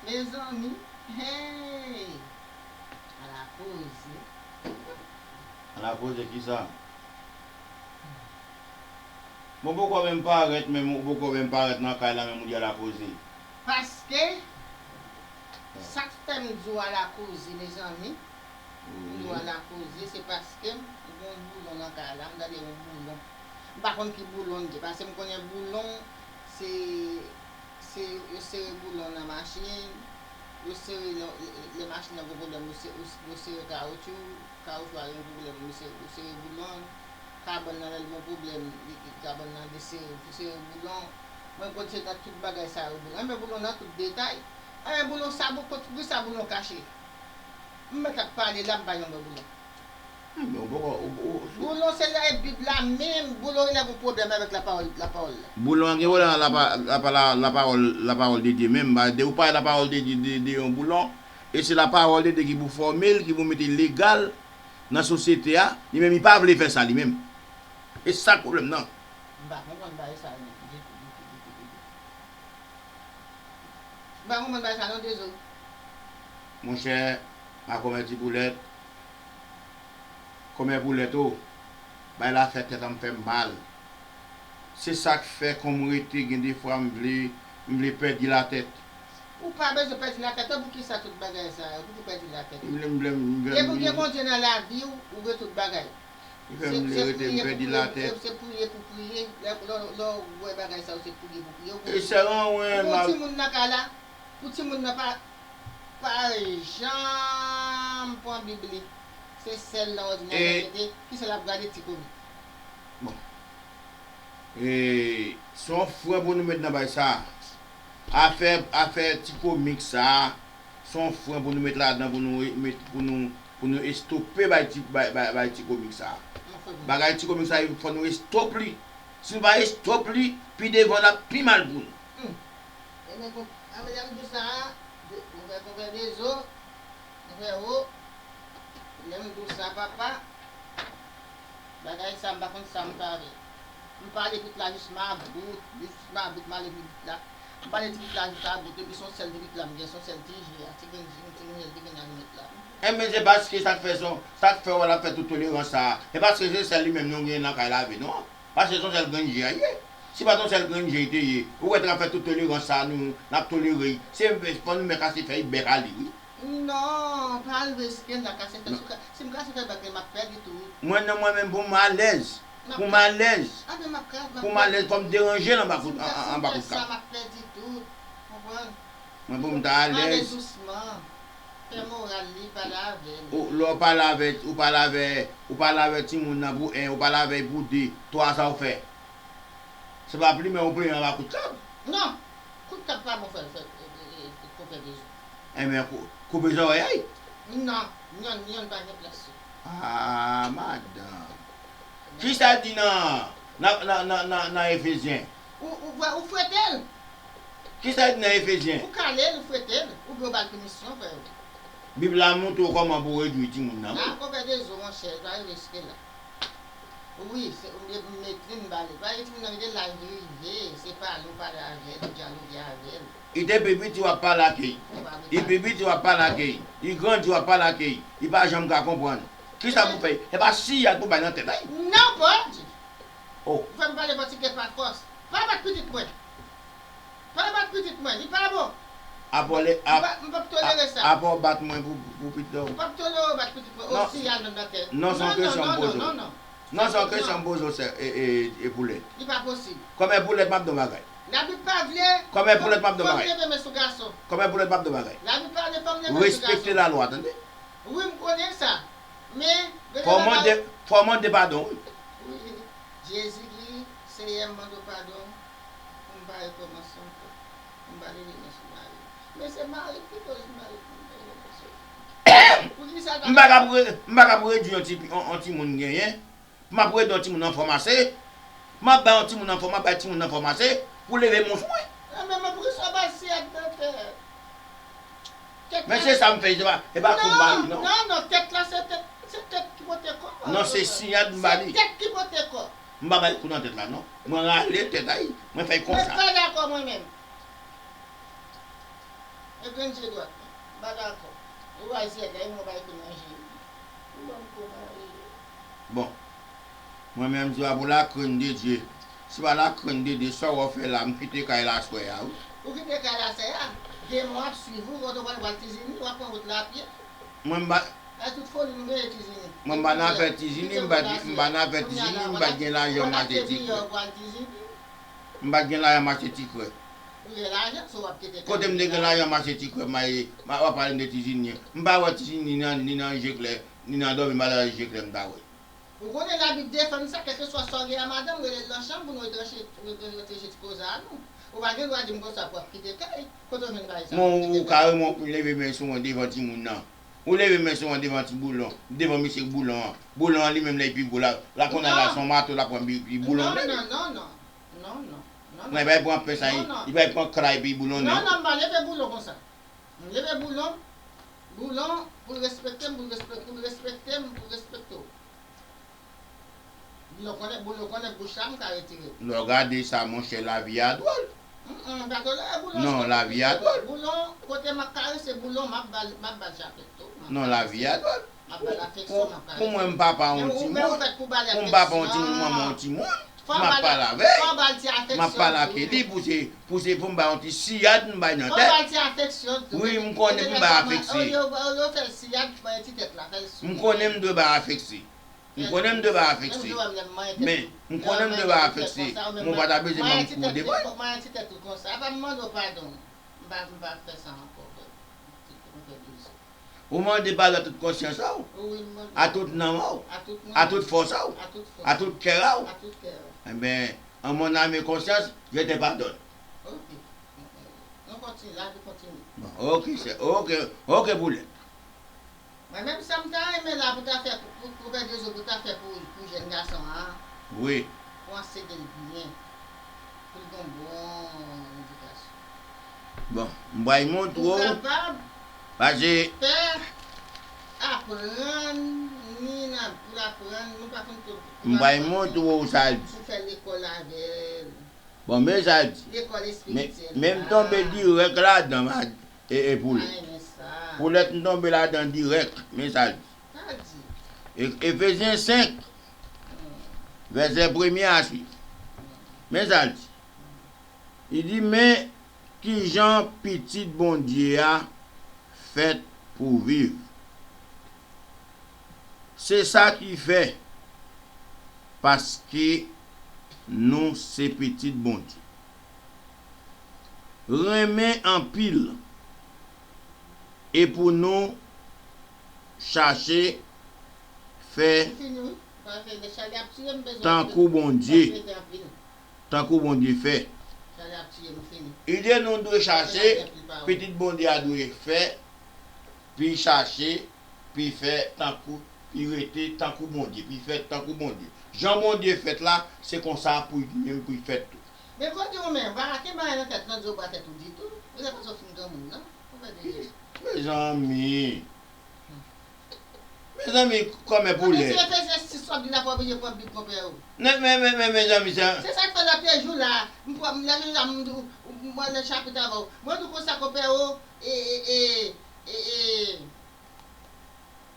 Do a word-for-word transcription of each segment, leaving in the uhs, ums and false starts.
Mezanmi, hey! Ala koze. Ala koze kisa? Mwen poko menm parèt, menm ou poko menm parèt nan kay la, menm ou di ala koze. Paske, sa k fè m di w ala koze, mezanmi, m di w ala koze, se paske m gen yon boulon nan kay la, m tande yon boulon. M pa konn ki boulon l ye, paske m konnen boulon, se Se, yo sere boulon nan machin, yo sere lè, lè, lè machin nan gen pwoblèm, yo se-, yo, yo sere kawotchou, kawotchou a gen pwoblèm, yo se-, yo sere boulon, kabann nan lè l gen pwoblèm, li, li, kabann nan desere, yo sere boulon. Mwen konn se nan tout bagay sa yo boulon. Enben boulon nan tout detay. Enben boulon sa, pou, pou, pou sa boulon kache. M mèt ap pale la, m pa janm wè boulon. Enben, ou poko, ou, ou, Boulon se lè Bib la menm, boulon genlè gen pwoblèm avèk lapawòl, lapawòl la. Boulon an gen pwoblèm ak lapa-, lapa-, la, lapawòl, lapawòl de Dye menm. Ba, de ou pa lapawòl de Dye de, de yon boulon, e se lapawòl de Dye ki pou fòme l, ki pou mete l legal nan sosyete a, li menm li pa vle fè sa li menm. E sa k pwoblèm nan. M pa konprann bagay sa yo menm, ditou, ditou, ditou, ditou. M pa konprann bagay sa non, Dezo. Monchè, makomè ti poulèt, kòmè poulèt o, bay la fè tèt an m fè m mal. Se sa k fè kòm rete gen defwa m vle, m vle pèdi latèt. Ou pa bezwen pèdi latèt, poukisa tout bagay sa yo, pou ou pèdi latèt? M vle, m vle, m vle. Depi w gen Bondye nan lavi w, ou gen tout bagay. Li fè m vle rete m pèdi latèt. Se, se priye pou priye, se, se priye pou priye. Lè, lè, lè w wè bagay sa yo, se priye pou priye. Ou gen, e sè Ranwen, ou gen yon timoun nan kay la, pou timoun nan pa, pa janm pran Bib li. Se sèl nan òdinatè l mete, kisa l ap gade? Ti komik. Bon. E, se yon fren pou nou met nan bagay sa. Afè, afè ti komik sa. Se yon fren pou nou met ladan, pou nou met, pou nou, pou nou estope bay ti, bay, bay, bay ti komik sa. Bagay ti komik sa, fò nou estop li. Si nou pa estop li, pi devan l ap pi mal pou nou. Hmm. Ebyen, kon, a, medam di sa, de, ou fè, ou fè de zo, ou fè o. Lè m di w sa, papa, bagay sa, m pa konn sa m fè avè l. M pale pitit la jis mabout, jis mabout, m ale pitit la. M pale ti pitit la jis mabout, epi se yon sèl ti pitit la m gen, se yon sèl ti je a, ti grenn je, ti grenn je, ti grenn alimèt la. Enben, se paske sa k fè son, sa k fè w al ap fè tout tolerans sa a. Se paske se sèl li menm nou genyen nan kay la avè nou an. Paske se yon sèl grenn je a ye. Si pa t yon sèl grenn je te ye, ou wè t ap fè tout tolerans sa a, nou, n ap tolere l. Se, fò nou mèt kase fèy bèk a li, wi. Non, pa al riske nan kase fè. Si w ka-, si m kase fè bèk li, m ap pèdi tout. Mwen, non, mwen menm, pou m alèz. Pou m alèz. Pou m alèz, fò m deranje l anba kout, an, an, anba kout kab. M ap pèdi tout. Konprann? Mwen, pou m ta alèz. Pale dousman. Fè moral li, pale avè l. Ou, lè w pale avè, ou pale avè, ou pale avè timoun nan pou en, ou pale avè l pou de, twa, sa w fè? Se pa plimen ou plimen anba kout kab? Non. Kout kab pa bon fè, fè, e, e, e, koupe bezwen. Enben, kou-, koupe zòrèy a y? Non, yonn, yonn pa gen plas yo. Ah, madanm. Kisa l di nan, nan, nan, nan, nan, nan Efezyen? Ou, ou, ou fwete l. Kisa l di nan Efezyen? Ou kale l, ou fwete l, oubyen ou ba l pinisyon, frè yo. Bib la montre w kòman pou w redwi timoun nan, wi. Nan afè de zo, monchè, pa rive jiske la. Wi, se, ou met, met li, m ba li. Pa gen timoun nan ki gen laj li rive, se pale, ou pale avè l, ou dyaloge avè l. Li te pi piti, w ap pale ak li. Li pi piti, w ap pale ak li. Li grandi, w ap pale ak li. Li pa janm ka konprann. Kisa pou fè? E pa siyal pou bay nan tèt, ay. Non, pa di. Oh. Ou fè m pale pòtigè pa fòs. Pa bat pitit mwen. Pa bat pitit mwen, li pa bon. Apre w, m p ap tolere sa. Apre w bat mwen pou, pou pitit ou. M p ap tolere w bat pitit mwen. Osi al nan tèt. Non, se yon kesyon m poze w. Non, non, non, non. Non, se yon kesyon m poze w, sè, e, e, e poulèt. Li pa posib. Kòmè poulèt, m ap di w bagay. Labib pa vle. Kòmè poulèt, m ap di w bagay. Fanm leve men sou gason. Kòmè poulèt, m ap di w bagay. Labib pa vle fanm leve men sou gason. Respekte lalwa, tande. Wi, m konnen sa. Men, fò w mande, fò w mande padon, wi. Wi, Jezi di, Seyè, m mande w padon pou m pa rekòmanse ankò. Pou m pa leve men sou mari m. Men se mari m ki koz mari m rekòmanse. Poukisa ta... M pa ka pou, m pa ka pou redwi yon ti, yon, yon timoun genyen. M ap rete yon timoun anfòm ase. M ap bay yon timoun anfòm, m ap bay timoun anfòm ase pou leve mons mwen. Enben, men poukisa w pa siyad nan tèt? Men se sa m fè, se pa, se pa kou m ba li, non. Non, non, tèt la, se tèt, se tèt ki pote kò. Non, se siyad m ba li. Se tèt ki pote kò. M pa bay kou nan tèt la, non. Mwen rale tèt la, wi. Mwen fè l konsa. Mwen pa dakò, mwen menm. Grenn je dwat mwen. M pa dakò. Ou bay syèt la, e mwen bay kou nan je. Ou ban m kou nan je. Bon. Mwen menm, si pa pou la crainte de Dieu, si pa la crainte de Dieu, sa w ap fè la, m kite kay la aswè a, wi. Ou kite kay la aswè a, demen w ap swiv ou, kote w pral, w pral Tizini, w ap pran wout la apye. Mwen, m pa Ay, tout foli nou genyen Tizini. Mwen, m pa nan afè Tizini, m pa, m pa nan afè Tizini, m pa t gen lajan m achte ti krèk. M pa t gen lajan m achte ti krèk. Ou gen lajan, so w ap kite kay la. Kote m te gen lajan m achte ti krèk, m ale, m ap pale de Tizini. M pa wè Tizini ni nan, ni nan je klè, ni nan dòmi, m pa nan je klè, m ta wè. Ou konnen Labib defann sa, kèlkeswa sa w gen a madanm, rele l nan chanm pou nou retranche, retranche ti koze a nou. Ou pa gen dwa di m konsa pou w ap kite kay. Kote w jwenn bagay sa? Bon, ou kareman leve men sou mwen devan timoun nan. Ou leve men sou mwen devan ti boulon, devan mesye boulon an. Boulon an li menm lè l pi gwo la, la kounye a la se yon mato l ap pran pi, pi boulon menm. Non, non, non, non, non, non, non, non. Mwen pa pran pens a li, li pa pran kra epi boulon non. Non, non, m pa leve boulon konsa. M leve boulon, boulon pou l respekte m, pou l respekte, pou l respekte m, pou l respekte w. Boulon konnen, boulon konnen bouch la, m ka retire. Lè w gade sa, monchè, lavi a dwòl. Mm, mm, m pa tolere boulon. Non, lavi a dwòl. Boulon, kote m ap karese boulon, m ap ba l, m ap ba l chapèt tou. Non, lavi a dwòl. M ap ba l afeksyon, m ap karese. Pou mwen, m papa yon timoun. Pou m papa yon timoun, manman yon timoun. M ap pale avè l. M ap pale ak li pou se, pou se pou m ba yon ti siyad, m bay nan tèt. Fò w ba l ti afeksyon tou. Wi, m konnen pou m bay afekse. Olye w fè l siyad, fè l ti tèt la, fè l sou. M konnen m dwe bay afekse. M konnen m dwe bay afekse. Men, m konnen m dwe bay afekse. Men w pa ta bezwen ban m kou devan l. Mwen ti tèt ou konsa. Apa m mande w padon. M pa, m pa fè sa ankò, frè. Ou mande padon a tout konsyans a w. Wi, m mande. A tout nanm a w. A tout nanm. A tout fòs a w. A tout fòs. A tout kè a w. A tout kè a w. Enben, en mon âme et conscience, je te pardonne. Ok. Nou kontinye, lavi kontinye. Bon, ok, sè. Ok, ok, boulèt. Mwen menm sa m ta renmen la pou ta fè pou, pou, pou Pè Dezo, pou ta fè pou, pou jèn gason an. Wi. Pou anseye l byen. Pou l gen yon bon edikasyon. Bon, m pral montre w. Ou kapab fè, aprann, ni nan, pou l aprann, nou pa konn tout. M pral montre w sa l di. Pou fè lekòl avè l. Bon, men sa l di. Lekòl espirityèl la. Men m tonbe dirèk ladan, e, e poulèt. Poulèt, m tonbe ladan dirèk, men sa l di. Sa l di? E, Efezyen senk, vèsè premye a swiv. Men sa l di. Li di, men kijan pitit Bondye a fèt pou viv. Se sa ki fè, paske nou se pitit Bondye, renmen anpil, e pou nou chache fè tankou Bondye. Tankou Bondye fè. Ide nou dwe chache, pitit Bondye a dwe fè, pi chache, pi fè tankou, pi rete tankou Bondye, pi fèt tankou Bondye. Jan Bondye fèt la, se konsa pou li menm pou li fèt tou. Men kote w menm, pa kenbe anyen nan tèt nan di w bwa tèt ou ditou. Ou se paske w fin granmoun nan. Ou fè de jès. Mezanmi. Mezanmi, kòmè poulèt. Mezanmi, se Efezyen sis w ap li la, fò w oblije pran Bib konpè o. Men, men, men, men, mezanmi, sa. Se sa k fè lòt jou la, m pran, m lè jou la, m di w, m pran nan chapit avè w. Mwen di w konsa konpè o, e, e, e, e, e,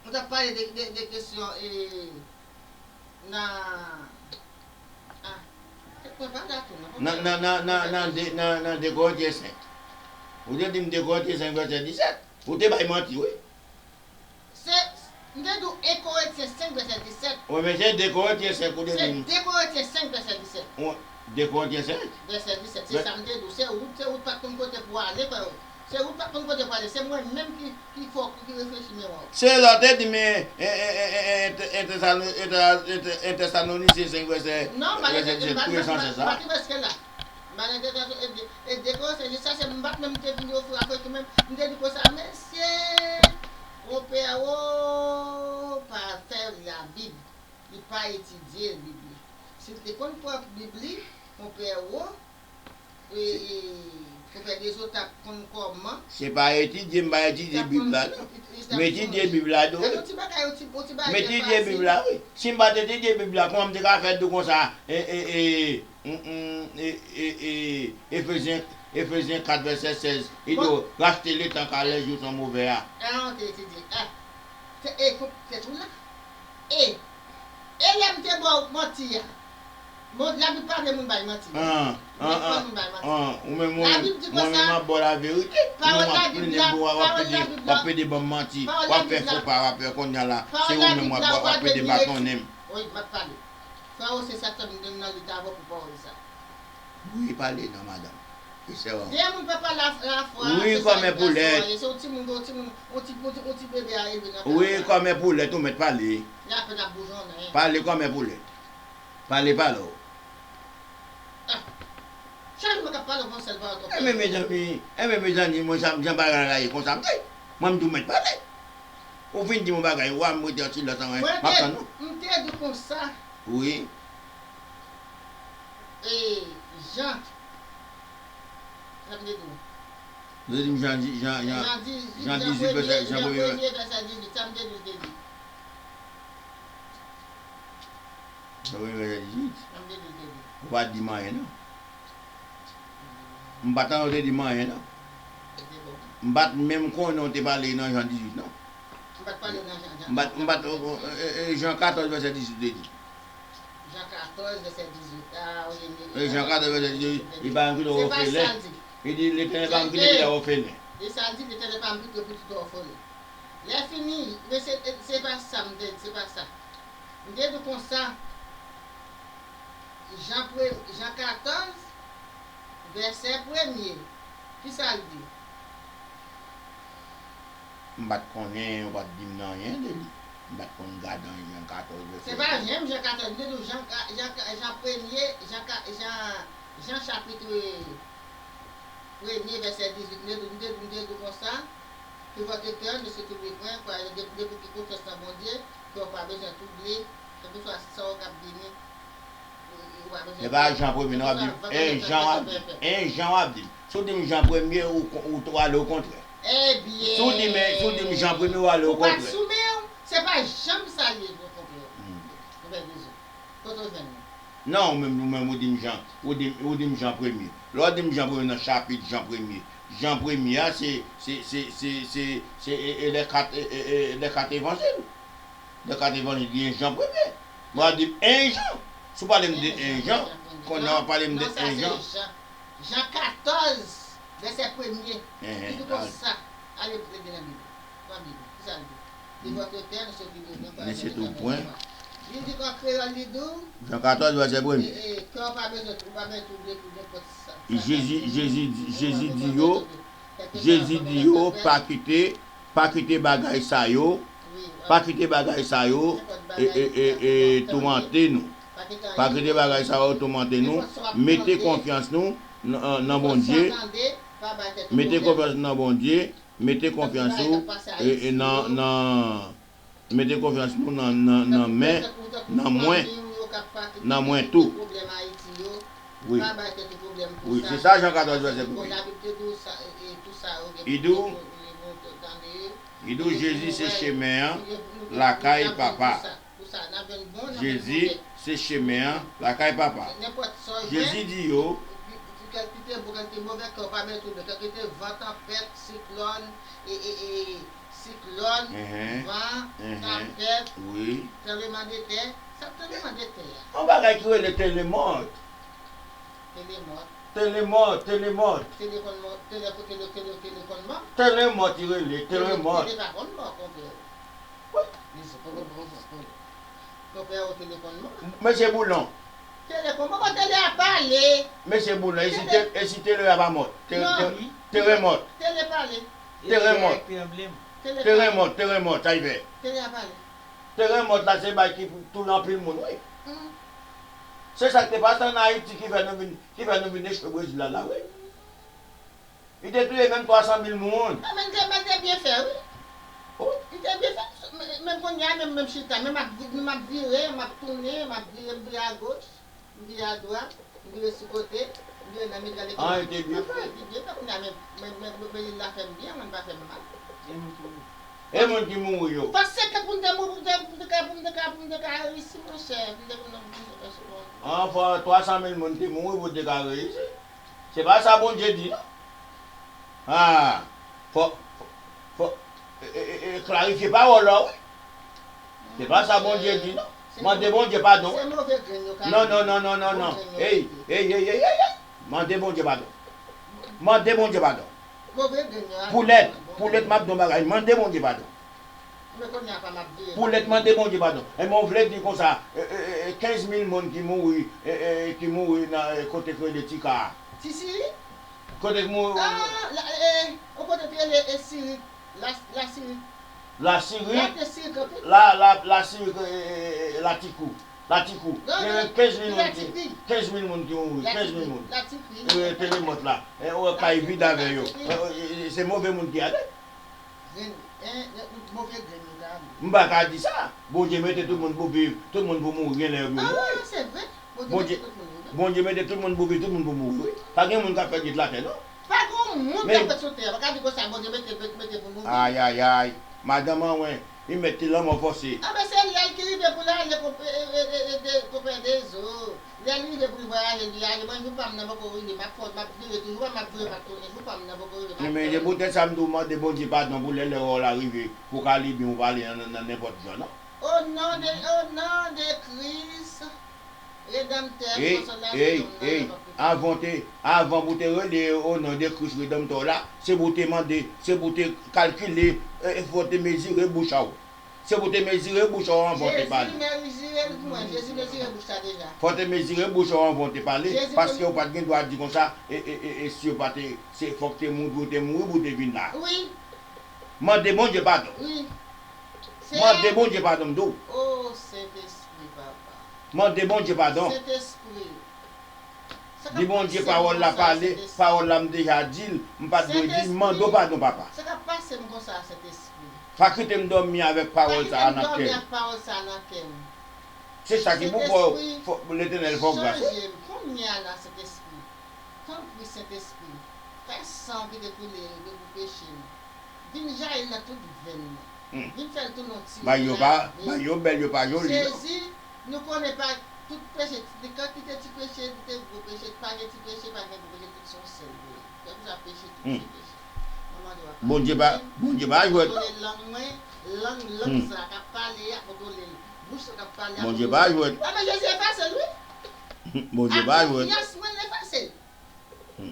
nou t ap pale de, de, de kesyon, e, nan, a, mwen pa la tou, non. Nan, nan, nan, nan, nan de, nan, nan de Korentyen senk. Ou te di m de Korentyen senk vèsè disèt. Ou te bay manti, wi. Se, m te di w en Korentyen senk vèsè disèt. Wi, men se de Korentyen senk ou te di m. Se de Korentyen senk vèsè disèt. Wi, de Korentyen senk. Vèsè disèt, se sa m te di w. Se ou, se ou t pa t konn kote pou ale, frè. Se ou t pa t konn kote pou ale. Se mwen menm ki, ki fè w, ki reflechi memwa w. Se lè w te di m, e, e, e, en Tèsalonisyen senk vèsè, vèsè disèt, ou sanse sa? Non, m pa t, m pa t rive jiske la. M pa t nan tentasion, e de, e de Korentyen, se sa, se m pa t menm te vin ofri afè ki menm, m te di konsa, mesye, konpè o pa fè Labib, li pa etidye Bib li. Si l te konn pran Bib li, konpè o, e, e, konpè Dezo t ap konn kòman. Se pa etidye, m pa etidye Bib la, non. M etidye Bib la, tou. M etidye Bib la, wi. Si m pa t etidye Bib la, kòman m te ka fè di w konsa, e, e, e, Mm, mm, e, e, e, Efezyen, Efezyen kat vèsè sèz, li di w, rachte letan car les jours sont mauvais a. Ah, ok, ti di, ah. Se, e, pou, se tou la. E, e lè m te ba w manti a. Bon, Labib pa vle moun bay manti. Ah, ah, ah, ah, ou menm, ou menm, mwen menm m ap ba w laverite. Ou menm w ap plennen pou w ap pede, w ap pede ban m manti, w ap fè fo pa, w ap fè kounye a la, se ou menm w ap, w ap pede batonnen m. Wi, m ap pale. Fè w se sa k fè m nan lit avè w pou pawòl sa. Wi, pale non, madanm. Esè w. Gen moun pa pale a, a fwa, wi, se sa kòmè poulèt. Se yon timoun, yon timoun, yon ti, yon ti, yon ti bebe a rive nan kay la. Wi, kòmè poulèt, ou mèt pale. Li apèn ap boujonnen. Pale kòmè poulèt. Pale, pale w. Ah. Chak jou mwen k ap pale, w gon sèl pawòl k ap pale. Enben, mezanmi, enben, mezanmi, mwen, jan, jan bagay la ye konsa, m di, mwen, m di w mèt pale. Ou fin di m yon bagay, w a m rete an silans, anyen, m ap tann ou. Mwen te, m te di w konsa. Wi. E, Jan. Sa m te di w? Ou te di m Jan, Jan, Jan, Jan dizwit, vèsè, Jan premye, vèsè dizwit, sa m te di w te di. Jan premye, vèsè dizwit. Sa m te di w te di. Ou pa t di m anyen, non. M pa t tande w te di m anyen, non. M pa t menm konnen w te pale nan Jan dizwit, non. M pa t pale nan Jan, Jan, m pa t, m pa t, e, e, e, Jan katòz, vèsè dizwit, te di. Jan katòz, vèsè dizwit. Ah, wi, wi, e, Jan katòz, vèsè dizwit, li pa menm kite w òfelen. Li di, Letènèl pa menm kite pitit òfelen. E sa l di, Letènèl pa menm kite pitit òfelen. Lè fini, men se, se pa sa m te di, se pa sa. M te di w konsa, Jan pre-, Jan katòz, vèsè premye, kisa l di? M pa t konnen, ou pa t di m nanyen de li. M pa t konn gade an Jan katòz vèsè. Se pa menm Jan katòz, m te di w Jan ka-, Jan ka-, Jan premye, Jan ka-, Jan, Jan chapit premye, vèsè dizwit, m te di w, m te di w, m te di w konsa, que votre cœur ne se trouble point, kwè, de-, depi w gen konfyans nan Bondye, kè w pa bezwen twouble, kèlkeswa sa w k ap vini. E pa Jan premye non w ap di m, e Jan w ap di m, e Jan w ap di m. Si w di m Jan premye, ou, ou, ou ale okontrè. Ebyen. Si w di m, si w di m Jan premye, ou ale okontrè. Ou pa t sou men w, se pa janm sa l ye, okontrè. Hmm. Ou fè dezòd. Kote w jwenn li? Non, ou menm, ou menm, ou di m Jan, ou di, ou di m Jan premye. Lè w di m Jan premye nan chapit Jan premye, Jan premye a, se, se, e, e, lè kat, e, e, e, lè kat evanjil. Nan kat evanjil, li en Jan premye. Mwen ap di m en Jan. Si w pale m de en Jan, kounye a w ap pale m de en Jan. Non, sa se Jan. Jan katòz, vèsè premye. Li di konsa, ale gade nan Bib. Pran Bib ou. Kisa l di? Que votre cœur ne se trouble point, croyez en Dieu, croyez en moi. Li di an kreyòl, li di w, Jan katòz, vèsè premye. E, e, kè w pa bezwen, ou pa bezwen twouble pou nenpòt sa, sa k ap vini. Jezi, Jezi, Jezi di yo, Jezi di yo, pa kite Pa kite bagay sa yo, pa kite bagay sa yo, e, e, e, e, toumante nou. Pa kite bagay sa yo toumante nou. Mete konfyans nou nan, nan Bondye. Mete konfyans nou nan Bondye. Mete konfyans ou, e, e, nan, nan, mete konfyans nou nan, nan, nan men, nan mwen, nan mwen tou. Wi. Wi, se sa Jan katòz vèsè premye. Li di w, li di w, Jezi se chemen an lakay Papa. Jezi se chemen an lakay Papa. Jezi di yo, Enhen, van, enhen, tanpèt, wi. Tranblemanntè. Sa tranblemanntè a? Yon bagay ki rele telemòt. Telemòt. Telemòt, telemòt. Tele konn mò, tele, tele, tele, tele konn mò? Telemòt li rele, telemòt. Tele pa konn mò, konpè. Wi. Li se konpè, konpè, konpè. Konpè, ou tele konn mò? Mesye Boulon. Tele konn mò, tele a pale. Mesye Boulon, e si tele, e si tele a pa mò? Te-, te-, teremòt. Tele pale. Teremòt. Tele pale. Teremòt, teremòt, sa y fè? Tele a pale. Teremòt la se bagay ki touye anpil moun, wi. Hmm. Se sa k te pase ann Ayiti ki fè nou vin, ki fè nou vin echwe Brezil la, la, wi. Li te touye menm twa san mil moun. Ah, men li te, men li te byen fè, wi. Oh. Li te byen fè. Men, men kounye a, menm, menm chita, menm ap vi-, menm ap vire, m ap tounen, m ap vire, m vire agoch. M vire adwat, m vire sou kote, m vire nan mitan legliz. Ah, li te byen fè. Li byen fè kounye a, men, men, men, men li la fè m byen, mwen pa fè m mal. E moun ki mouri. E moun ki mouri yo. Fò senkant moun te mouri pou m te, pou m te ka, pou m te ka, pou m te ka reyisi, monchè. Pou m te, pou m te, pou m te, pou m te, Ah, fò twa san mil moun te mouri pou te ka reyisi. Se pa sa Bondye di, non. Ah, fò, fò, fò e, e, e, e, klarifye pawòl la, wi. Se pa sa Bondye di, non. Mande Bondye padon. Se move grenn yo ka Non, non, non, non, non, non. Ey, ey, ey, ey, ey, ey. Mande Bondye padon. Mande Bondye padon. Move grenn yo a Poulèt, Poulèt, m ap di yon bagay. Mande Bondye padon. Men kounye a pa m ap vire. Poulèt, mande Bondye padon. Enben, w vle di konsa, e, e, e, e, kenz mil moun ki mouri, e, e, ki mouri nan, e, kote k rele Tika a. Ti Siri? Kote k mouri? Ah, la, e, e, yon kote k rele, e, Siri. La, la Siri. La Siri? La te Siri kanpe. La, la, la Siri, e, e, e, e, la Tikou. La Tikou. Non, non, kenz mil moun ki, kenz mil moun ki mouri, kenz mil moun. La Tikou. E, teremòt la. E, ou wè kay vid avè yo. E, e, e, se move moun ki ale. Grenn, en, move grenn yo ka ale. M pa ka di sa. Bondye mete tout moun pou viv, tout moun pou mouri, gen lè yo pou mouri. Ah, se vre. Bondye mete tout moun pou viv. Bondye mete tout moun pou viv, tout moun pou mouri, wi. Pa gen moun k ap fè dyet latè, non. Pa gen moun k ap fèt sou tè a. Pa ka di konsa, Bondye mete, mete, mete pou mouri. Ay, ay, ay. Madanm an, wen, li mete lanmò fòse. Anben, se lè l ki rive pou l ale, konpè, e, e, e, e, de, konpè Dezo. Lè l rive pou l vwayaje, li ale. Mwen, jou pa m nan poko rive. M ap fè, m ap vire toujou, m ap vire, m ap tounen. Jou pa m nan poko rive, m ap fè. Men, se poutèt sa m di w mande Bondye padon pou lè, lè wè w la rive, pou w ka libyen, ou pa ale nan, nan, nan nenpòt jan, non. O non de, o non de Kris, Redanmtè, Konsolatè, ey, ey, avan te, avan pou te rele o non de Kris Redanmtè w la, se pou te mande, se pou te kalkile, e, e, fò te mezire bouch a w. Se pou te mezire bouch a w anvan te pale. Jezi mezire l pou mwen, Jezi mezire bouch la deja. Fò te mezire bouch a w anvan te pale, paske w pa t gen dwa di konsa, e, e, e, e, si yo pa te, se fòk te mouri, ou te mouri pou w te vin la. Wi. Mande Bondye padon. Wi. Mande Bondye padon, m di w. O, Sentespri, papa. Mande Bondye padon. Sentespri. Di Bondye pawòl la pale, pawòl la m deja di l, m pa t dwe di l, m mande w padon, papa. Sa k ap pase m konsa, Sentespri? Pa kite m dòmi avèk pawòl sa a nan kè m. Pa kite m dòmi ak pawòl sa a nan kè m. Se sa ki pou fè w, Letènèl fè w gras, wi. Chanje m kounye a la, Sentespri. Tanpri, Sentespri, fè san w ki te koule yo pou peche m vin jayi nan tout venn mwen. Hmm. Vin fè l tounen yon ti rivyè lavi. Bagay yo pa, bagay yo bèl, yo pa joli, non. Jezi, nou konnen pa tout peche, ti, kantite ti peche, kantite gwo peche, pa gen ti peche, pa gen gwo peche, tout se yon sèl vre. Kèlkeswa peche, tout se peche. Mwen mande w a padone m. Bondye pa, Bondye pa jwèt, non. Kontwole lang mwen, lang, lang sa k ap pale a, kontwole l. Bouch sa k ap pale a, Bondye pa jwèt. Anben, Jezi efase l, wi. Bondye pa jwèt. Ak konfyans mwen, l efase l.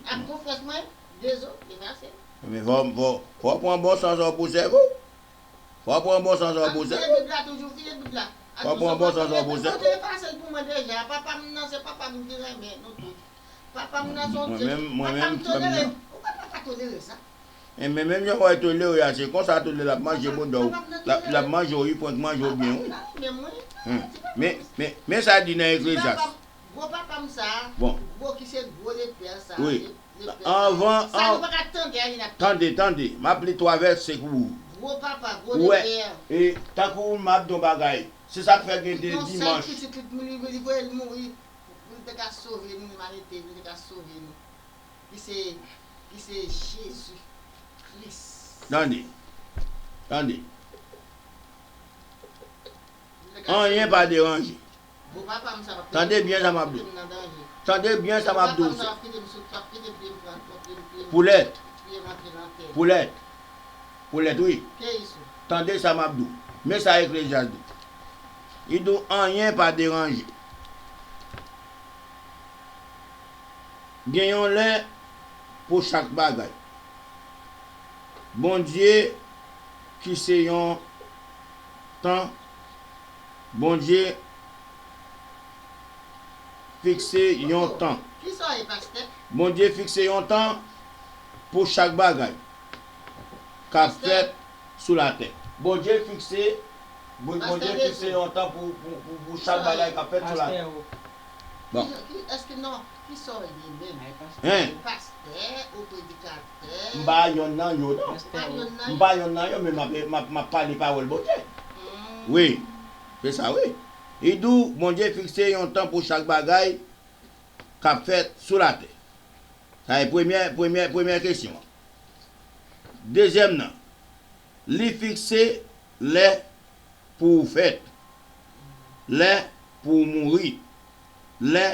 Ak konfyans mwen, Dezo, efase l. Men fò, fò, fò w pran bon sans w pou sèvi w. Fò w pran bon sans w pou sèvi w. Ap fouye Bib la toujou, fouye Bib la. Fò w pran bon sans w pou sèvi w. Bondye efase l pou mwen deja. Papa m nan, se papa m ki renmen nou tout. Papa m nan se yon Dye. Papa m tolere m. Ou kwè papa tolere sa? Enben, menm jan w wè tolere a, se konsa tolere l ap manje bounda w. L ap, l ap manje w, wi, prank manje w byen, wi. Men, men, men sa di nan Eklezyas. Gwo papa m sa a, gwo ki se gwo lepè sa a, wi. Lepè sa a. Anvan, sa nou pa ka tande a, li n ap tande. Tande, tande, m ap li twa vèsè pou ou. Gwo papa, gwo lepè. Ou wè, e, tankou m ap di yon bagay, se sa k fè gen de dimanch. Li gen yon sèl pitit, li, li, li voye l mouri pou, pou l te ka sove nou, limanite, pou l te ka sove nou. Ki se, ki se Jezi Kris. Tande. Tande. Anyen pa deranje. Tande byen sa m ap di w. Tande byen sa m ap di w. Poulèt. Poulèt. Poulèt, wi. Tande sa m ap di w. Men sa Eklezyas di. Li di w anyen pa deranje. Gen yon lè pou chak bagay. Bondye fikse yon tan. Bondye fikse yon tan. Kisa w ye, pastè? Bondye fikse yon tan pou chak bagay k ap fèt sou latè. Bondye fikse, Bon- Bondye fikse yon tan pou, pou, pou, pou chak bagay k ap fèt sou latè. Bon. Ki, ki, èske non, kisa w ye menm? Hein? Pastè ou predikatè? M pa yonn nan yo, non. Ou pa yonn nan yo? M pa yonn nan yo, men m ap, m ap, m ap pale pawòl Bondye. Hmm. Wi, se sa, wi. Li di w, Bondye fikse yon tan pou chak bagay k ap fèt sou latè. Sa e premyè, premyè, premyè kesyon an. Dezyèm nan, li fikse lè pou ou fèt, lè pou ou mouri, lè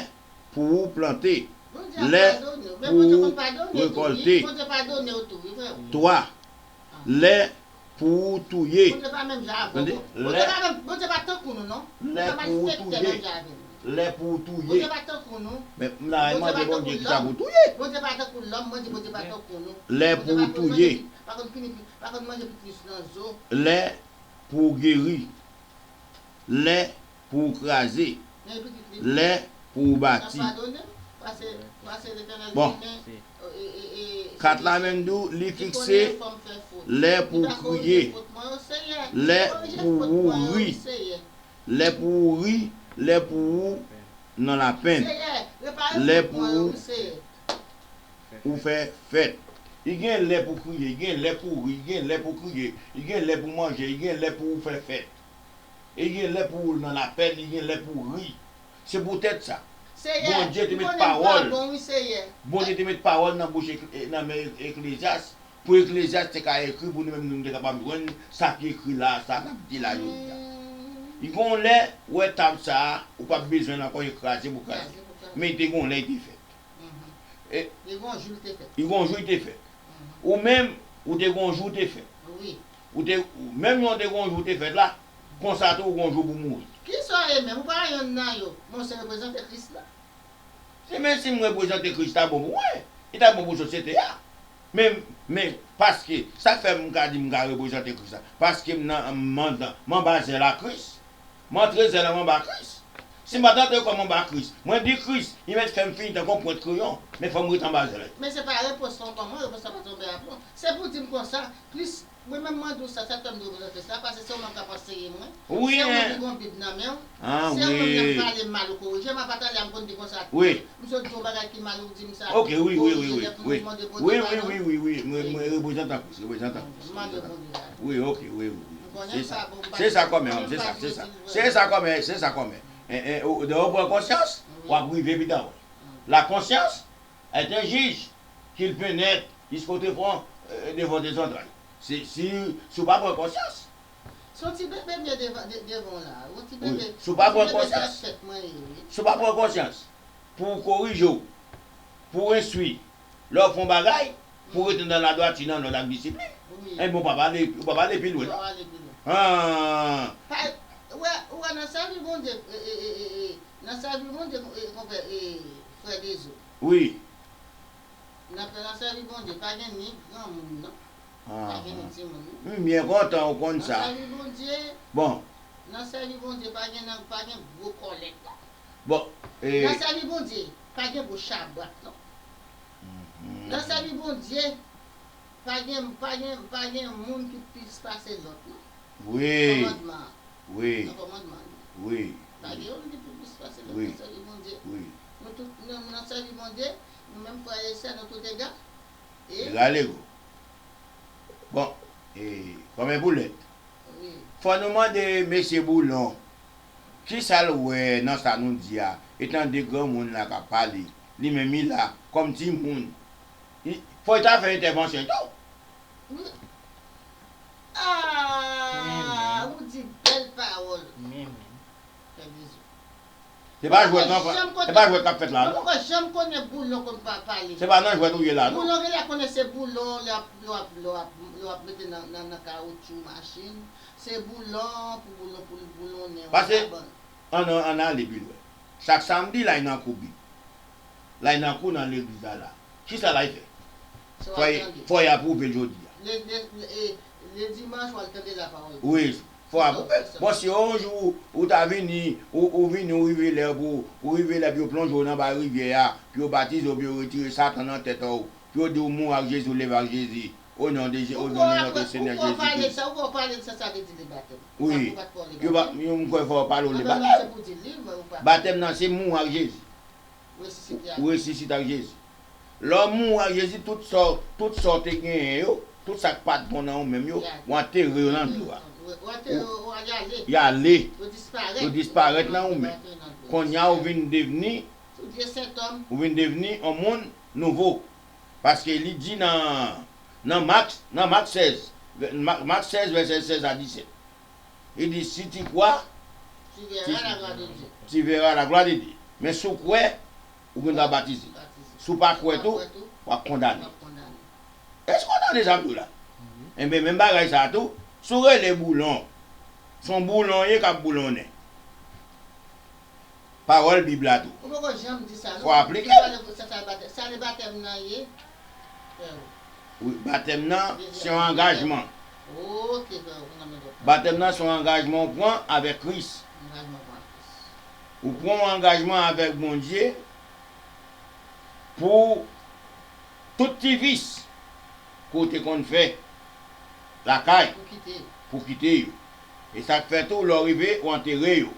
pou ou plante, Lè pou w rekòlte. Twa, lè pou w touye. Tande? Lè, lè pou w touye. Lè pou w touye. Men m la mande Bondye ki sa pou w touye. Lè pou w touye. Lè pou w geri. Lè pou w kraze. Lè pou w bati. Bon. Kat la menm di w, li fikse lè pou w kriye, lè pou w ri, lè pou w ri, lè pou w nan lapenn, lè pou w fè fèt. Li gen lè pou w kriye, li gen lè pou w ri, li gen lè pou w kriye, li gen lè pou w manje, li gen lè pou w fè fèt. Li gen lè pou w nan lapenn, li gen lè pou w ri. Se poutèt sa, Bondye te met pawòl, Bondye te met pawòl nan bouch, nan men Eklezyas, pou Eklezyas te ka ekri, pou nou menm nou te kapab jwenn sa ki ekri la, sa n ap di la jodi a. Li gon lè, ou wè tab sa a, ou p ap bezwen l ankò, e kraze pou kraze. Men te gon lè li te fèt. E, li gon jou li te fèt. Li gon jou li te fèt. Ou menm, ou te gon jou ou te fèt. Wi. Ou te, menm jan w te gon jou ou te fèt la, konsa tou ou gon jou pou mouri. Kisa w ye menm? Ou pa yonn nan yo, men w se reprezante Kris la. Se men si m reprezante Kris ta bon pou mwen, li ta bon pou sosyete a. Men, men, paske, sa k fè m ka di m ka reprezante Kris la, paske m nan, m andan, m anba zèl a Kris. M antre zèl la m anba Kris. Si m pa t antre kò m anba Kris, mwen di Kris, li mèt fè m fini tankou yon pwent kreyon, men fò m ret anba zèl. Men se pa repons lan kòman, repons lan pa tonbe a plon. Se pou di m konsa, Kris, mwen menm mwen di w sa, sa k fè m di w reprezante sa, paske se ou menm k ap anseye mwen. Se ou menm ki gon Bib nan men w. Se ou menm k ap pale m mal ou korije m, apa talè a m konn di konsa tou. M sot di yon bagay ki mal ou di m sa. Ok, wi, wi, wi, wi. Wi, wi, wi, wi, wi, mwen, mwen reprezantan Kris, reprezantan Kris, reprezantan Kris. Wi, ok, wi, wi, wi. Se sa. Se sa kòmè, se sa, se sa. Se sa kòmè, se sa kòmè. E, e, ou, lè ou pran konsyans, w ap rive pi ta wè. La conscience est un juge, qu'il pénètre jusqu'au tréfonds, euh, de vos entrailles. Si, si, si w pa pran konsyans. Se yon ti bebe m ye devan, de-, devan w la. Yon ti bebe, si w pa pran konsyans. Si w pa pran konsyans, pou w korije w, pou w enstwi, lè w fè yon bagay, pou w rete nan ladwati, nan lòd ak disiplin. Enben, w pa pale, w pa pale pi lwen, non. Ah. Ou wè, ou wè, nan sèvi Bondye, e, e, e, e, e, nan sèvi Bondye, e, konpè, e, frè Dezo. Wi. Nan, nan sèvi Bondye, pa gen ni granmoun, non. Pa gen ni timoun, non. M byen kontan ou konn sa. Nan sèvi Bondye, bon. Nan sèvi Bondye, pa gen nan, pa gen gwo kòlèt, non. Bon, e. Nan sèvi Bondye, pa gen gwo chabrak, non. Nan sèvi Bondye, pa gen, pa gen, pa gen moun ki plis pase lòt, non. Wi. Kòmandman an. Wi. Nan kòmandman an. Wi. Pa gen youn ki pi plis pase lòt nan sèvi Bondye. Wi. Nou tout, nou, nou nan sèvi Bondye, nou menm frè e sè, nou tout ega. E? Ega lego. Bon, e, kòmè boulèt. Wi. Fò nou mande mesye Boulon, kisa l wè nan sa nou di a, etan de granmoun la k ap pale, li menm li la, kòm timoun. Li, fò l ta fè entèvansyon tou. Wi. Ah, ou di bèl pawòl. Men, men. Fè bizou. Se pa jwèt nan, se pa jwèt k ap fèt la, non. Mwen poko janm konnen Boulon konn pa pale. Se pa nan jwèt ou ye la, non. Boulon genlè konnen se Boulon, lè w ap, lè w ap, lè w ap, lè w ap mete nan, nan, nan kawotchou machin. Se Boulon, pou Boulon, pou l boulonnen yon kabann. Pase, ann, ann ale pi lwen. Chak samdi, l ay nan kou Bib. L ay nan kou nan legliz la la. Kisa l ay fè? Fò y, fò y apwouve l jodi a. Le, le, le, e, le dimanch, w al tande lapawòl. Wi, fò apwouve l. Bon, si yon jou ou ta vini, ou, ou vini, ou rive lè pou, ou rive lè pou yo plonje w nan ba rivyè a, pou yo batize w, pou yo retire Satan nan tèt ou, pou yo di w mouri ak Jezi, ou leve ak Jezi. O non de Je-, o non de notre Seigneur Jésus-Christ. Ou kwè w pale de sa, ou kwè w pale de sa, sa vle di le batèm. Wi. Ou pa t kwè w le batèm. Yo pa, yo kwè fò w pale w le batèm. Batèm nan se mouri ak Jezi. Ou resisite ak Jezi. Lè w mouri ak Jezi, tout sa, tout sa w te genyen yo, tout sa k pa t bon nan ou menm yo, ou antere yo nan dlo a. Ou antere yo, y ale. Y ale. Yo disparèt. Yo disparèt nan ou menm. Kounye a ou vin devni, ou vin devni yon moun nouvo. Paske li di nan, nan Mak, nan Mak sèz, Mak, Mak sèz, vèsè sèz a disèt. Li di, si tu crois, tu verras la gloire de Dieu. Tu verras la gloire de Dieu. Men si w kwè, ou gen dwa batize. Si w pa kwè tou, w ap kondane. Èske w tande sa m di w la? Enben, menm bagay sa a tou, si w rele boulon, se yon boulon w ye k ap boulonnen. Pawòl Bib la tou. Ou poko janm di sa, non? Fò aplike l. Sa, sa, sa, sa le batèm nan ye, frè. Wi, batèm nan, se yon angajman. Ok, frè, ou nan men dòk. Batèm nan se yon angajman w pran avèk Kris. Angajman w pran avèk Kris. Ou pran yon angajman avèk Bondye pou tout ti vis ke w te konn fè lakay, pou kite yo. E sa k fè tou, lè w rive, ou antere yo.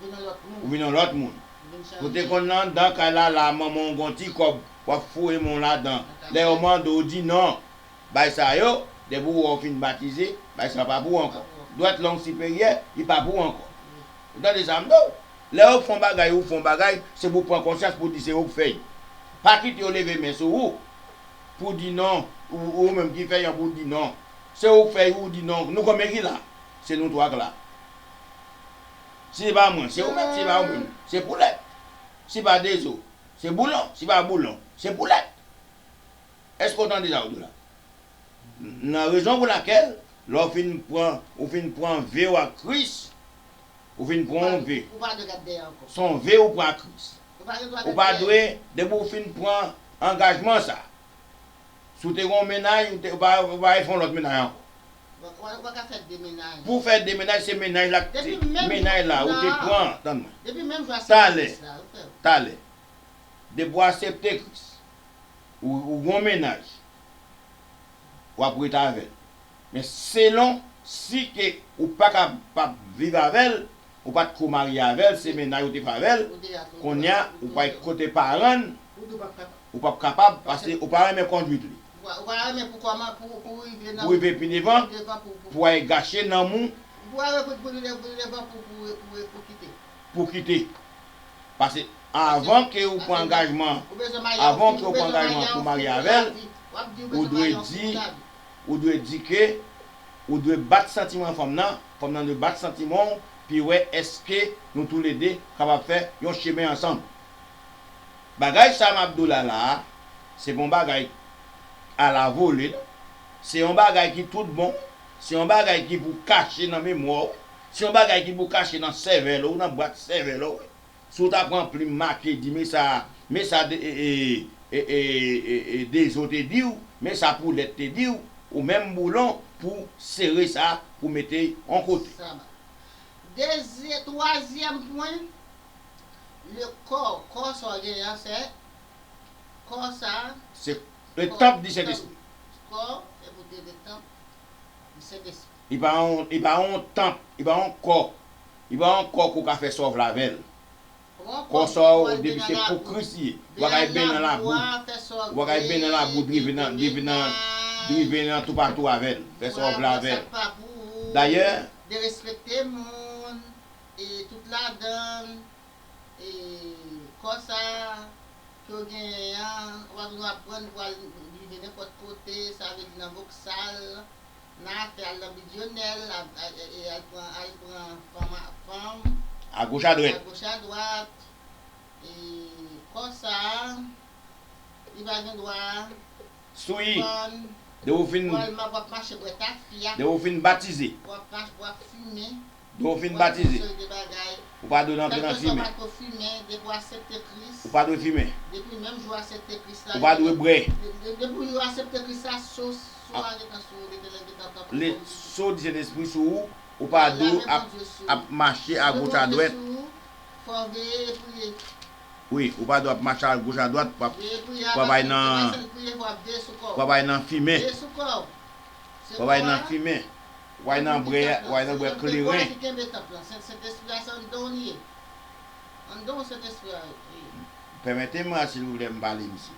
Ou vin yon lòt moun. Ou te konn nan anndan kay la, la, manman w gen yon ti kòb, w ap foure men w ladan. Lè yo mande w, ou di non. Bay sa yo, depi w wè w fin batize, bay sa pa pou w ankò. Dwèt long siperyè, li pa pou w ankò. Ou tande sa m di w? Lè yo fè yon bagay, ou fè yon bagay, se pou w pran konsyans, pou w di se ou k fè l. Pa kite yo leve men sou ou, pou w di non, ou, ou menm ki fè l, pou w di non. Se ou k fè l, ou di non. Nou konbyen ki la? Se nou twa k la. Si se pa mwen, se ou menm, si se pa ou menm, se poulèt. Si pa Dezo, se boulon, si pa boulon, se poulèt. Èske w tande sa w di la? Nan rezon pou lakèl, lè w fin pran, ou fin pran ve w ak Kris, ou fin pran yon ve. Ou pa dwe gad dèyè ankò. Se yon ve ou pran ak Kris. Ou pa gen dwa gad dèyè. Ou pa dwe, depi w fin pran angajman sa, si w te gen yon mennaj, ou te, ou pa, ou pa fè yon lòt mennaj ankò. Ou pa, ou pa, ou pa ka fè de mennaj. Pou w fè de mennaj, se mennaj la, depi menm mennaj la, ou te pran, tann mwen. Depi menm jou a se Kris la, ou fè. Talè, talè. Depi w aksepte Kris, ou, ou gen yon mennaj, w ap ret avè l. Men selon si ke ou pa ka, p ap viv avè l, ou pa t ko marye avè l, se mennaj ou te fè avè l, kounye a, ou pral kote paran l, ou p ap kapab, paske ou pa renmen kondwit li. Ou pa, ou pa renmen pou kòman, pou, pou rive nan, pou rive pi devan, pou rive pi devan, pou, pou, pou al gache nanm ou. Pou rive pi, pou rive pi devan, pou, pou, pou, pou kite. Pou kite. Paske avan ke ou pran angajman, avan ke ou pran angajman pou marye avè l, ou dwe di, ou dwe di ke ou dwe bat santiman fanm nan, fanm nan dwe bat santiman w, pi wè èske nou toulede kapab fè yon chemen ansanm. Bagay sa m ap di w la la a, se pa yon bagay alavole, non. Se yon bagay ki tout bon, se yon bagay ki pou kache nan memwa w, se yon bagay ki pou kache nan sèvèl ou, nan bwat sèvèl ou. Si w ta pran plim make, di, men sa, men sa de, e, e, Dezo te di w, men sa Poulèt te di w, ou menm Boulon, pou sere sa, pou mete yon kote. Sa va. Dezye-, twazyèm pwen, le kò. Kò sa w genyen an, se kò sa. Se le tanp di Sentespri. Kò, e pou te le tanp di Sentespri. Li pa yon, li pa yon tanp, li pa yon kò. Li pa yon kò ke w ka fè sa w vle avè l. Kò sa w, depi se pou Kris li ye. Ou pa ka al benyen nan labou. Ou pa ka al benyen nan labou, drive nan, drive nan, drive nan toupatou avè l. Fè sa w vle avè l. Dayè, derespekte moun, e tout ladan l, e kò sa ke w genyen an, w ap, nou ap pran, nou pral rive nenpòt kote, sa vle di nan Voksal, nan afè al nan Bidyonèl, al, al, e, al pran, al pran fanm a, fanm. Agoch adwèt. Agoch adwat. E kò sa, li pa gen dwa sou li. Fann, depi w fin, w ap mache bwè tafya. Depi w fin batize. W ap mache, w ap fimen. Depi w fin batize, ou pa dwe antre nan fimen. Ou pa dwe fimen. Ou pa dwe bwè. Le, so di Sentespri sou ou, ou pa dwe ap, ap mache agoch adwèt. Wi, ou pa dwe ap mache agoch adwèt, w ap, w ap al nan, w ap al nan fimen. W ap al nan fimen. W ap al nan bwè, w ap al nan bwè kleren. Sentespri a se anndan w li ye. Anndan w Sentespri a ye. Pèmète m, silvouplè, m pale, mesye.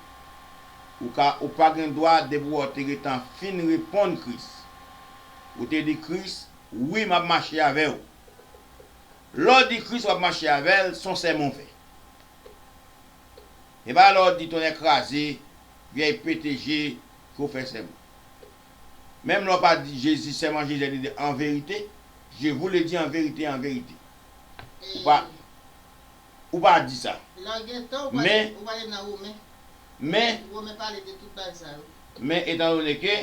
Ou ka, ou pa gen dwa, depi w te gentan fin reponn Kris. Ou te di Kris, wi, m ap mache avè w. Lè w di Kris w ap mache avè l, se yon sèman w fè. E pa lè w di tonnè kraze, vyèy pete je, ke w fè sèman. Menm lè w pa di Jezi, sèman Jezi a di en vérité, je vous le dis en vérité, en vérité. Ou pa, ou pa di sa. Lè w gen tan, ou prale, men, ou prale nan Women. Men, Women pale de tout bagay sa yo. Men etandone ke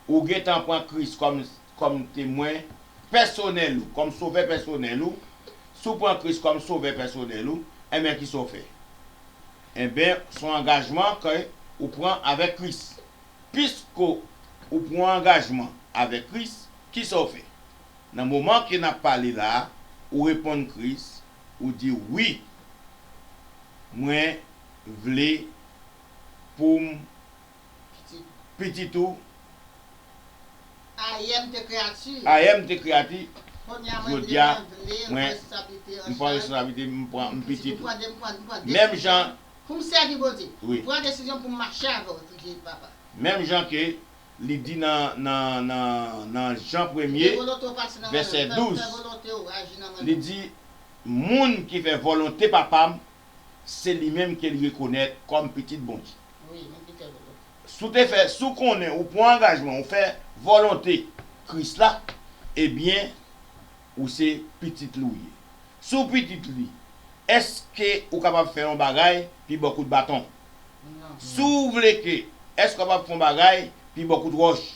ou gentan pran Kris kòm, kòm temwen pèsonèl ou, kòm sovè pèsonèl ou, si w pran Kris kòm sovè pèsonèl ou, enben, kisa w fè? Enben, se yon angajman ke ou pran avèk Kris. Piske ou pran angajman avèk Kris, kisa w fè? Nan moman ke n ap pale la a, ou reponn Kris, ou di, wi, mwen vle pou m pitit ou. Ayè m te kreyati. Ayè m te kreyati. Jodi a, mwen m pran responsablite, m pran, m pitit ou. Menm jan, pou m sèvi Bondye. Wi. M pran desizyon pou m mache avè w, Jezi papa. Menm jan ke li di nan, nan, nan, nan Jan premye, vèsè douz, li di, moun ki fè volonte Papa m, se li menm ke li rekonèt kòm pitit Bondye. Si w te fè, si w konnen, ou pran angajman, ou fè volonte Kris la, ebyen, ou se pitit li w ye. Si w pitit li, èske ou kapab fè yon bagay pi ba w kout baton? Si w vle ke, èske w kapab fè yon bagay pi ba w kout wòch?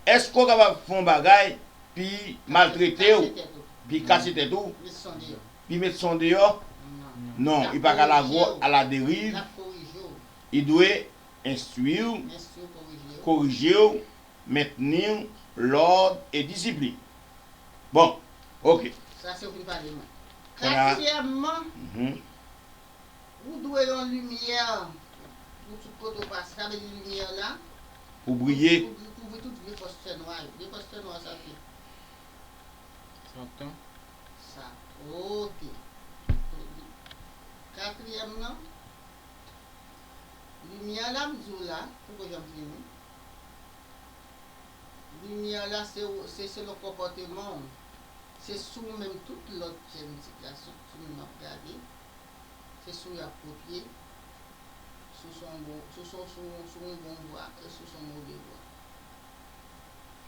Èske w kapab fè yon bagay pi maltrete w, pi kase tèt ou, pi met son deyò? Non, li pa ka lage w aladeriv. Li dwe enstwi w, korije w, mentni w, lòd e disiplin. Bon, oke. Sa se ou fin pale mwen. Katriyèmman, ou dwe yon limyè pou tout kote w pase. Sa vle di limyè la pou briye. Pou, pou kouvri tout vye fòs fè nwa yo. Vye fòs fè nwa sa ki? Satan. Sa, oke. Katriyèm nan, limyè la m di w la, poko janm fini. Limyè la se, se selon konpòteman w. Se sou ou menm tout lòt jèn ti gason, sou ou menm ap gade. Se sou y ap kopye, sou son bon, sou son, sou, sou yon bon vwa e sou son move vwa.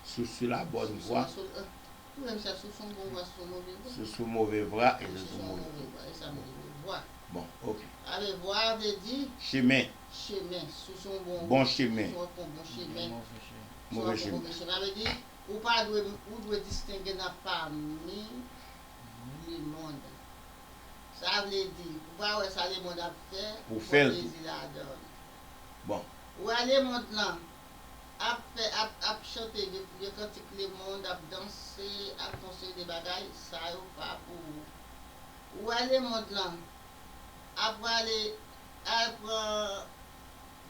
Sou, sou la bòn vwa. Sou, sou, sou, euh, ou menm sa, sou son bon vwa, sou son move vwa. Sou, sou move vwa e sou son move vwa. Bon, oke. Ale, vwa vle di chemen. Chemen, sou son bon, bon chemen. Sou son bon chemen. Move chemen. Sou son move chemen. Sa vle di, ou pa dwe, ou dwe distenge nan pami lemonn. Sa vle di, ou pa wè sa lemonn ap fè, ou pran plezi ladan l. Bon. Ou wè lemonn lan ap fè, ap, ap chante vye, vye kantik lemonn, ap danse, ap fè yon seri de bagay, sa yo pa pou ou. Ou wè lemonn lan ap prale al pran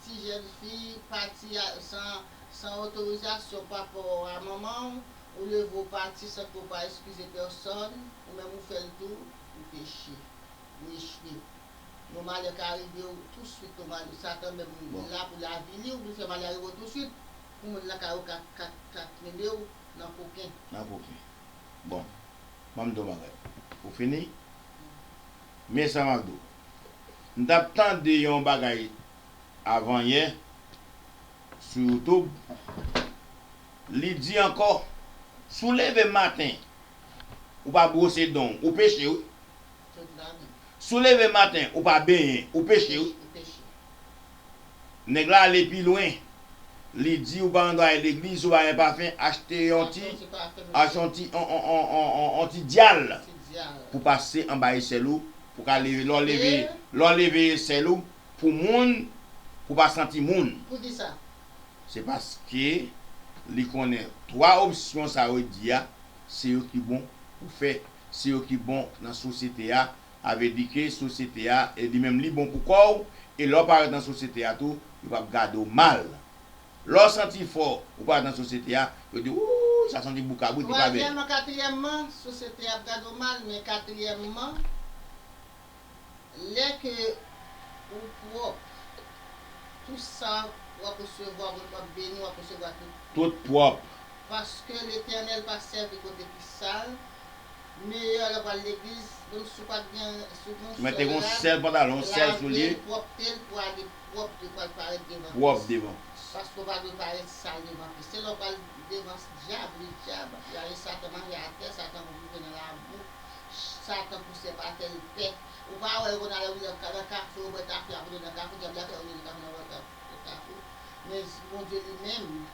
ti jèn fi pati a, san, san otorizasyon papa w a manman w, ou leve w pati san ke w pa eskize pèsòn, ou menm ou fè l tou, ou peche, ou echwe. Yon malè ka rive w touswit, yon malè, Satan menm la pou l avili w, pou l fè malè a rive w touswit, pou moun lakay ou ka, ka, ka kenbe w nan koken. Nan koken. Bon, ban m di w yon bagay. Ou fini? Men sa m ap di w. M t ap tande yon bagay avanyè sou YouTube. Li di ankò, si w leve maten, ou pa bwose dan w, ou peche wi. Si w leve maten, ou pa benyen, ou peche wi. Nèg la ale pi lwen. Li di ou pa gen dwa al legliz, ou pa gen pafen, achte yon ti, achte yon ti, on, on, on, on, on, on ti dyal pou pase anba esèl ou, pou ka leve, lè w leve, lè w leve esèl ou, pou moun, pou pa santi moun. Poukisa? Se paske li konnen twa opsyon sa yo di a, se yo ki bon pou fè, se yo ki bon nan sosyete a, sa vle di ke sosyete a, e li menm li bon pou kò w, e lè w parèt nan sosyete a tou, yo p ap gade w mal. Lè w santi fò, ou parèt nan sosyete a, yo di, ooh, sa santi boukabwit, li pa bèl. Twazyèmman, katriyèmman, sosyete a ap gade w mal, men katriyèmman, lè ke ou pwòp, tout sa w ap resevwa, w ap beni, w ap resevwa tout. Tout pwòp. Paske Letènèl pa sèvi kote ki sal. Meyè lè w pral legliz, menm si w pa t gen, si w gen yon sèl rad, lave l, pwòpte l pou ale pwòp, pou al parèt devan Kris. Pwòp devan. Paske w pa dwe parèt sal devan Kris. Se lè w pral devan dyab, li dyab, li ale Satan manje atè, Satan rive nan labou. Satan pouse pa fè l pè. Ou pa wè yo konn al nan ka-, nan kafou, yo bwè kafou, y ap rete nan kafou, dyab la fè yo rete nan kafou, nan kafou. Men Bondye li menm,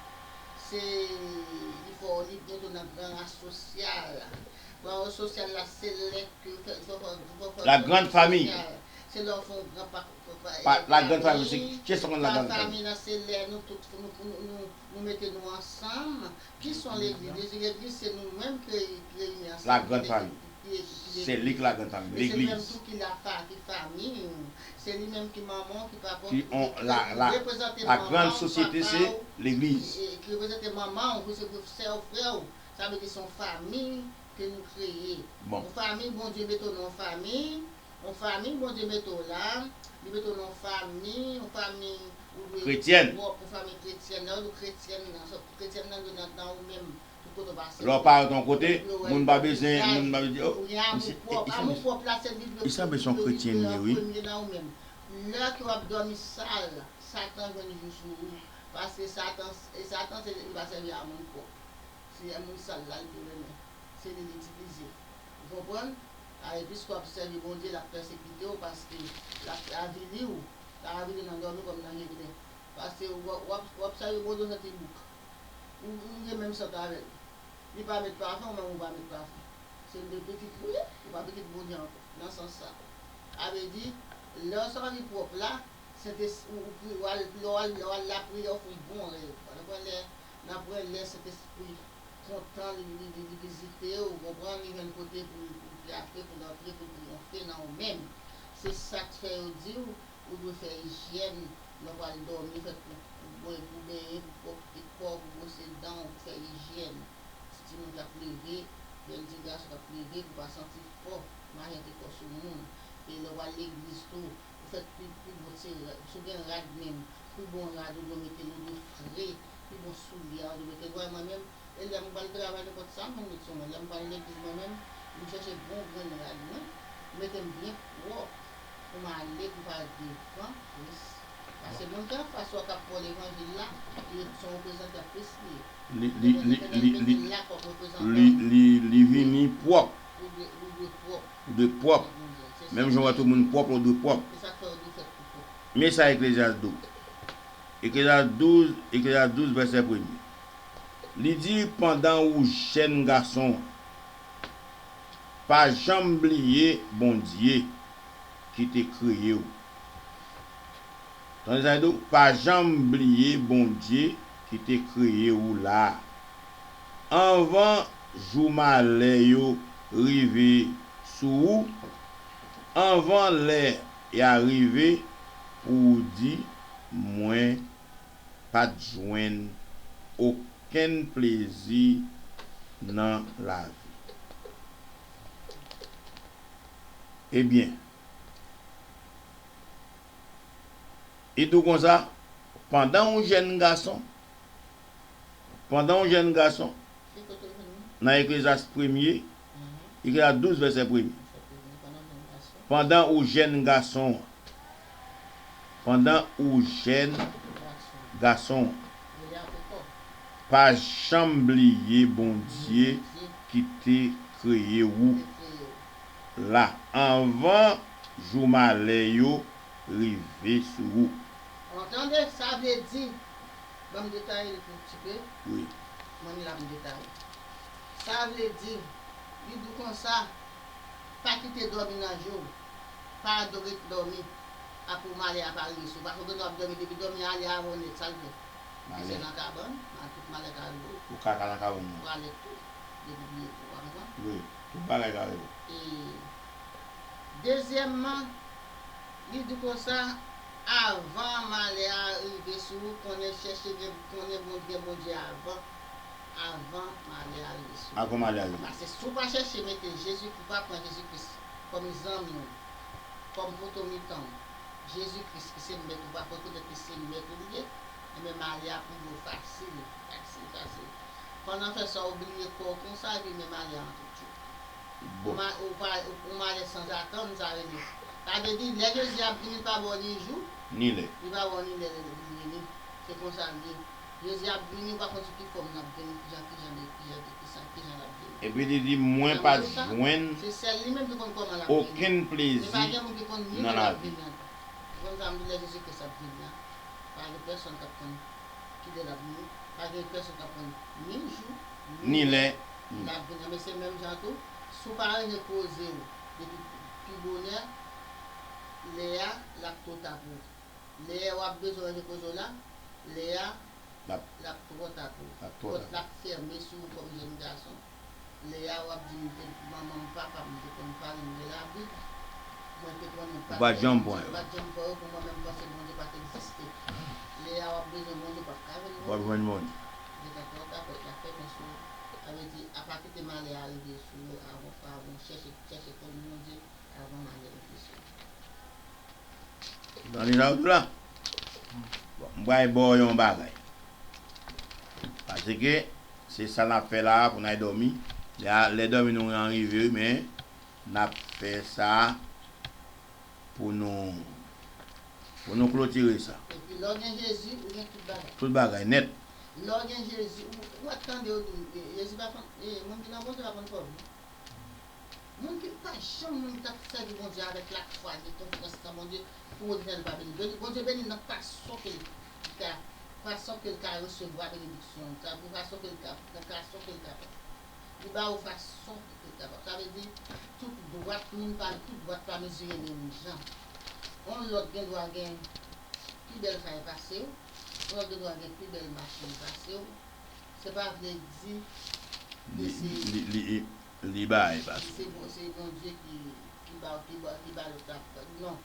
se, li fè w, li mete w nan gran ras sosyal. Gran ras sosyal la, se lè ke fè, fè, fè, fè, fè La grande famille. Sosyal. Se lè w fè yon gran pa, pa, pa, Pa, la grande famille, se, famille. Kiyès ki konn la grande famille? Famille la, se lè nou tout, nou, nou, nou, nou mete nou ansanm. Ki son legliz? Legliz, legliz, se nou menm ki reyini ansanm. La grande famille. Se li ki la grande famille, legliz. E se li menm tou ki la fa-, ki fanmi w. Se li menm ki manman w, ki papa w, Ki on, la, la, reprezante la manman grande w, société, papa se w, legliz. E, e ki reprezante manman w, ki se sè w, frè w. Sa vle di se yon fanmi ke nou kreye. Bon. Yon fanmi, Bondye mete w nan yon fanmi. Yon fanmi, Bondye mete w la. Li mete w nan yon fanmi, yon fanmi ou dwe Kretyèn. Pwòp, yon fanmi kretyèn. Lè yo di w kretyèn nan, sa, kretyèn nan dwe nan, nan ou menm. Tout kote w pase. Lè w parèt yon kote, moun pa bezwen, moun pa bezwen di, oh, Ou gen amoupwòp. Amoupwòp la, se li dwe, li sanble se yon li dwe kretyèn li ye, wi. Premye nan ou menm. Lè ke w ap dòmi sal, Satan jwenn jou sou ou. Paske Satan, e Satan, se, li pa sèvi a moun pwòp. Se moun sal la, li te renmen. Se li li itilize. Ou konprann? A, e piske w ap sèvi Bondye, l ap pèsekite w paske l ap avili w, l ap avili w nan dòmi kòm nan jete. Paske w, w ap, w ap sèvi Bondye, w santi bouk. Ou, ou gen menm sant avè l. Li pa met pafen, ou menm ou pa met pafen. Se de pitit ou ye, ou pa pitit Bondye ankò, nan sans sa. A vle di, lè w sèvi pwòp la, Sentespri, ou, ou pri-, w al, lè w al, lè w al lapriyè, w fè yon bon rèv. Nan pwen lè, nan pwen lè Sentespri kontan, li, li, li, li vizite w, ou konprann, li jwenn kote pou l, pou l fyape, pou l antre, pou l triyonfe nan ou menm. Se sa k fè yo di w, ou dwe fè ijyèn, lè w pral dòmi, fè pou, pou bwen, pou benyen, pou pwòpte kò w, pou bwose dan w, pou fè ijyèn. Ti timoun k ap leve, jèn ti gason k ap leve, pou pa santi fò, majante kò sou moun. E lè w al legliz tou, ou fèt pi, pi bon se ra-, si w gen rad menm, pi bon rad ou dwe mete l, ou dwe fre, pi bon soulye a ou dwe mete. Ou wè mwen menm, e lè m pral travay nenpòt sa, mwen met sou mwen. Lè m pral legliz mwen menm, m chèche bon grenn rad mwen, m mete m byen pwòp pou m ale, pou m pa devan Kris. Paske moun ki anfas ou a k ap pran levanjil la, li se yon reprezantan Kris li ye. Li, li, li, li, li, li, li, li vini pwòp. Ou dwe, ou dwe pwòp. Ou dwe pwòp. Menm jan w wè tout moun pwòp, ou dwe pwòp. Se sa k fè ou dwe fèt pou pwòp. Men sa Eklezyas di w. Eklezyas douz, Eklezyas douz, vèsè premye. Li di, pandan ou jèn gason, pa janm bliye Bondye ki te kreye w. Tande sa, yo di w, pa janm bliye Bondye ki te kreye w la. Anvan jou malè yo rive sou ou, anvan lè y a rive pou w di, mwen pa t jwenn okenn plezi nan lavi. Ebyen, li di w konsa, pandan w jèn gason, pandan w jèn gason, nan Eklezyas premye, Eklezyas douz, vèsè premye. Pandan ou jèn gason, pandan ou jèn gason, pa janm bliye Bondye ki te kreye ou la anvan jou malè yo rive sou ou. Bon, tande, sa vle di, ban m detaye l pou ti pe. Wi. Mwen menm la m detaye. Sa vle di, li di w konsa, pa kite dòmi nan je w, pa ret dòmi, apre w malè a pa rive sou ou. Paske w gen dwa ap dòmi, depi dòmi a ale avan w nèt, sa l fè? Li se nan kabann, mal tout malè ka rive w. Ou ka, ka nan kabann nan. Ou alèt tou, depi w bliye pou ou, pa konprann? Wi, tout bagay ka rive w. E, dezyèmman, li di konsa, avan malè a rive sou ou, konnen chèche gen, konnen Bondye, Bondye avan, avan malè a rive sou ou. Avan malè a rive. Paske si w pa chèche mete Jezikri, pa pran Jezikri kòm zanmi w, kòm poto mitan w, Jezikri ki se mèt ou, pa rekonèt ke se mèt ou li ye, enben malè ap rive w fasil, fasil, fasil. Pandan w fè sa, w bliye kò w konsa, epi men malè a antre tchou. Bon. Ou ma-, ou pa, ou, ou malè sanzatann, sa vle di. Sa vle di, lè Jezi ap vini, li pa ba w ni jou, ni lè. Li pa ba w ni lè li vini. Se konsa l ye. Jezi ap vini, ou pa konn sou ki fòm l ap vini, ki jan, ki jan de, ki jan de, ki sa, ki jan l ap vini. Epi li di, mwen pa t jwenn okenn plezi nan lavi. Ou konn sa m di, lè Jezi Kris ap vini an, pa gen pèsonn k ap konn ki lè l ap vini, pa gen pèsonn k ap konn ni jou, ni lè l ap vini an. Men se menm jan tou, si w pa ranje koze w depi pi bonè, lè a, l ap twò ta pou ou. Lè w ap bezwen ranje koze w la, lè a, l ap twò ta pou ou. Pòt la ap fèmen sou ou kòm jèn gason. Lè a w ap di, m te, manman m, papa m te konn pale m de Labib. Mwen te konnen pa t gen Bondye, ou pa t janm pran yo pou mwen menm panse Bondye pa t egziste. Lè a w ap bezwen Bondye, w p ap ka jwenn Bondye. Depi twò ta, pòt la fèmen sou ou. Sa vle di, a pa kite malè a rive sou ou avan, avan chèche, chèche konn Bondye avan malè rive sou ou. Tande sa w di la? Bon, m pral ba w yon bagay. Paske se sa n ap fè la a pou n al dòmi. Lè, lè dòmi nou an rive, wi, men n ap fè sa pou nou, pou nou klotire sa. Epi lè w gen Jezi, ou gen tout bagay. Tout bagay nèt. Lè w gen Jezi, ou, ou mèt tande yo di w, e, Jezi pa konn, e, moun ki nan Bondye pa konn pòv, non. Moun ki pa janm, moun ki t ap sèvi Bondye avèk lafwa, gen konfyans nan Bondye, pou retounen l pa beni. Beni, Bondye beni l nan fason ke l ka, fason ke l ka resevwa benediksyon an, sa, pou fason ke l ka, nan fason ke l kapab. Li ba ou fason ke l kapab. Sa vle di, tout dwat moun pa, tout dwat pa mezire menm jan. Yon lòt gen dwa gen pi bèl kay pase w, yon lòt gen dwa gen pi bèl machin pase w. Se pa vle di ke se li, li, li, li bay, pastè. Se Bon-, se Bondye ki, ki ba, ki ba, ki ba lòt la. Non.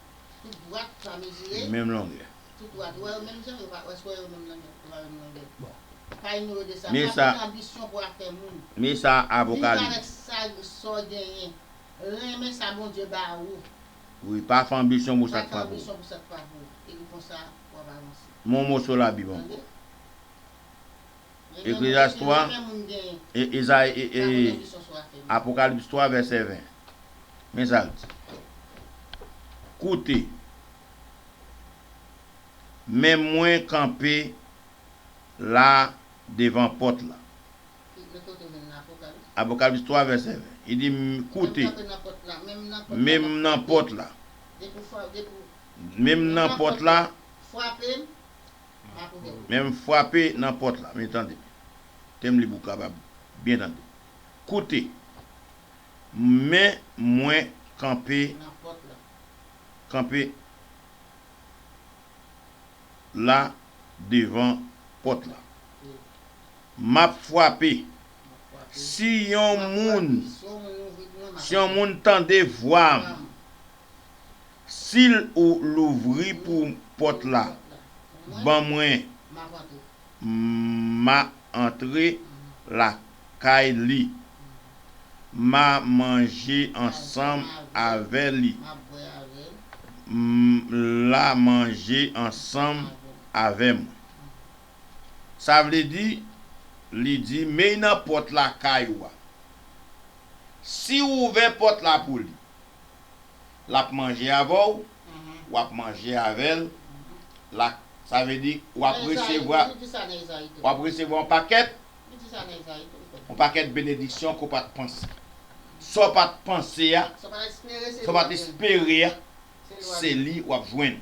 Tout dwat pa mezire. Menm longè. Tout dwat, ou wè yo menm jan, yo pa, èske w wè yo menm longè? Yo pa menm longè. Bon. Pa inyore de sa. Men pa sa, gen anbisyon pou afè moun. Men sa, Apokalis. Viv avèk sa, sa w genyen. Renmen sa Bondye ba ou. Wi, pa fè anbisyon pou sa k pa pou ou. Pa fè anbisyon pou sa k pa pou ou. Epi konsa, w ap avanse. Men yon moso Labib ankò. Tande? Eklezyas twa, e, Ezayi, e, e, Apokalips twa, vèsè ven. Men sa l di. Koute, men mwen kanpe la devan pòt la. Apokalips twa, vèsè ven. Li di, koute, menm nan pòt la. Menm nan pòt la. Frape, m ap ouvè pou ou. Men m frape nan pòt la. Men tande. Tè m li pou w kapab byen tande. Koute, men mwen kanpe, kanpe la devan pòt la. M ap frape. Si yon moun, si yon moun tande vwa m, si l ou louvri pou pòt la ban mwen, m a antre lakay li. M a manje ansanm avè li. M, l a manje ansanm avè mwen. Sa vle di, li di, men nan pòt lakay ou a. Si w ouvè pòt la pou li, l ap manje avè w, w ap manje avè l, l a, sa vle di, w ap resevwa, w ap resevwa yon pakèt, yon pakèt benediksyon ke w pa t panse. Sa w pa t panse a, sa w pa t espere a, se li w ap jwenn.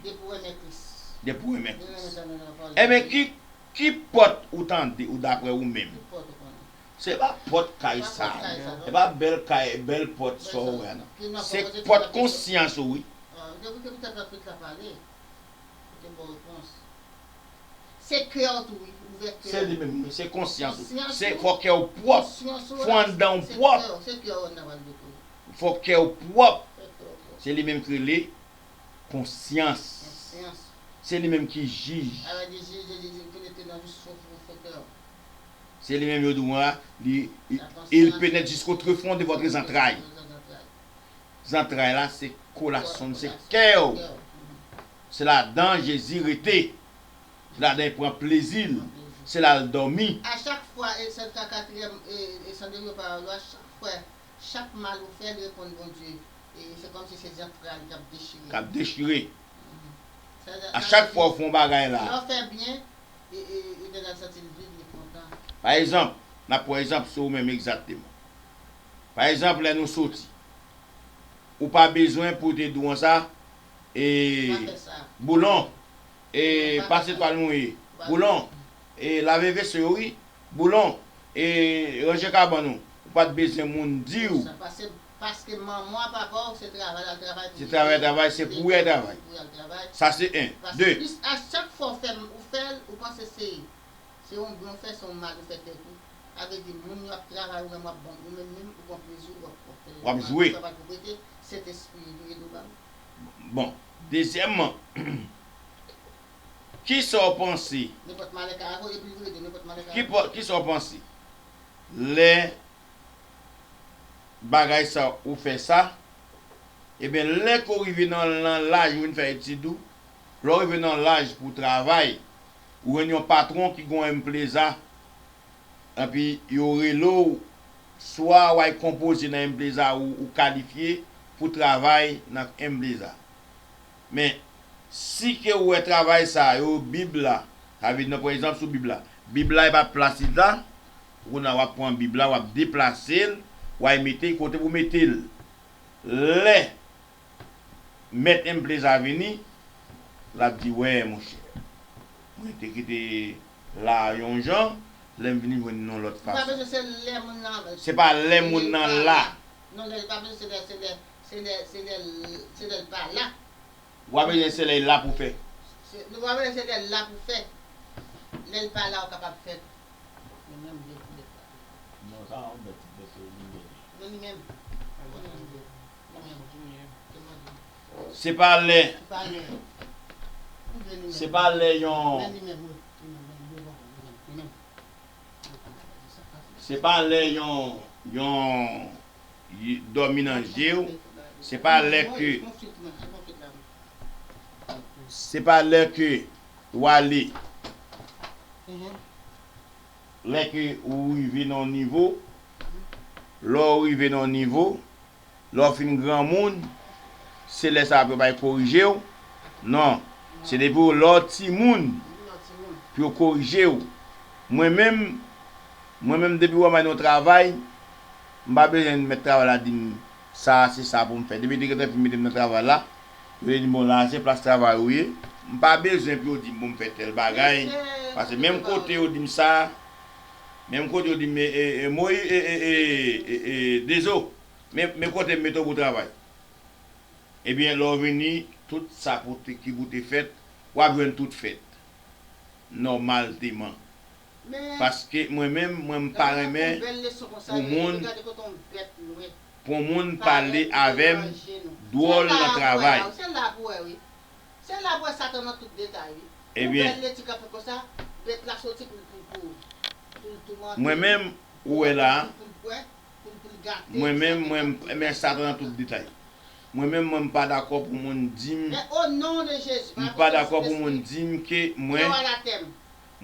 Depi w renmen Kris. Enben, ki, ki pòt ou tande, ou daprè ou menm? Se pa pòt kay sa, non. Se pa bèl kay, bèl pòt sa w wè a, non. Se pòt konsyans ou, wi. Se kè w tou, wi. Ouvè kè w. Se li menm, wi. Se konsyans ou. Se, fò kè w pwòp. Fò anndan w pwòp. Fò kè w pwòp. Se li menm ki rele konsyans. Se li menm ki jij. Se li menm yo di w la, li, il pénètre jusqu'au tréfonds de votre entraille. Zantray la, se kò la, se kè w. Se ladan Jezi rete. Se ladan l pran plezi l. Se la l dòmi. A chak fwa, e, se ka katriyèm, e, e, san devye pawòl yo, a chak fwa, chak mal ou fè, li reponn Bondye. E se kòmsi se zantray li k ap dechire. K ap dechire. A chak fwa w fè yon bagay la. Lè w fè byen, E, e, e nèg la santi l vid, li kontan. Pa egzanp, n ap pran egzanp sou ou menm egzakteman. Pa egzanp, lè nou soti, ou pa bezwen pou te di w konsa, e, Pa fè sa. Boulon, e, Pa fè pase sa. twal mouye, Pa boulon, e, lave veso yo, wi, boulon, e, ranje kabann ou. Ou pa t bezwen moun di w. Sa, pase, paske manman w, papa w, se travay l al travay pou Se li travay, travay, se pou y al travay. Pou y al travay. Sa se en. Paske De. plis, a chak fwa w fè, ou fè l, ou panse se, se yon byen w fè, se yon mal ou fè tèt ou. Sa vle di, moun yo ap travay, ou menm w ap bon, ou menm menm, ou pran plezi, w ap, w ap fè W ap mal, jwe. Ou travay pou prete, Sentespri li ede w ba ou. Bon, dezyèmman, kisa w panse? Nenpòt malè ka avè w, epi vre de, nenpòt malè ka Ki avè w. pa- Kisa w panse? Lè bagay sa, ou fè sa, ebyen, lè ke w rive nan, nan laj ou vin fè etid ou, lè w rive nan laj pou w travay, ou jwenn yon patwon ki gen yon empleza, epi yo rele w, swa w al konpoze nan empleza ou, ou kalifye pou travay nan empleza. Men, si ke w wè travay sa yo, Bib la, sa vle di, nan pran egzanp sou Bib la. Bib la, e pa plas li la, kounye a w ap pran Bib la, w ap deplase l, w al mete l kote pou mete l. Lè mèt empleza vini, l ap di, wè, monchè, mwen te kite la yon jan, lè m vini jwenn nou lòt Ou pa fason. bezwen se lè moun nan Se pa lè moun nan la. Non, lè l pa bezwen se lè, se lè, se lè, se lè, l- se lè l pa la. Ou pa bezwen se lè l la pou fè. Se, nou pa bezwen se lè l la pou fè. Lè l pa la, ou kapab fè. Li menm, li, li, Non, sa yon bèt, bèt, li menm. Non, li menm. Li menm. Li menm. Se pa lè. Se pa lè. Li vle li menm. Se pa lè yon Men li menm, wi. Li menm, li menm, li menm, li menm. Se pa lè yon, yon, y- dòmi nan je w, se pa lè ke, se pa lè ke w ale, lè ke ou rive nan yon nivo, lè w rive nan yon nivo, lè w fin granmoun, se lè sa pou yo bay korije w. Non, se depi w lè w timoun pou yo korije w. Mwen menm, mwen menm depi w anba yon travay, m pa bezwen mèt travay la di m sa se sa pou m fè. Depi yo te gentan fin mete m nan travay la, yo te di m bon la se plas travay ou ye. M pa bezwen pou yo di m pou m fè tèl bagay. Paske menm kote yo di m sa, menm kote yo di m e, e, e, Moyiz, e, e, e, e, e, Dezo, men, men kote m mete w pou travay. Ebyen, lè w vini, tout sa pou te, ki pou te fèt, w ap jwenn tout fèt. Nòmalteman. Paske mwen menm, mwen m pa renmen pou moun, pou moun pale avè m dwòl nan travay. Se la pou wè, wi. Se la pou wè Satan nan tout detay, wi. Ebyen, bèl leti k ap fèt konsa, bèt la soti pou, pou, pou, pou l toumante. Mwen menm, ou wè la, pou l pwè, pou l, pou l gate, mwen menm, mwen, men Satan nan tout detay. Mwen menm, mwen, m pa dakò pou moun di m, Men o non de Jezi, m pa dakò pou moun di m ke mwen,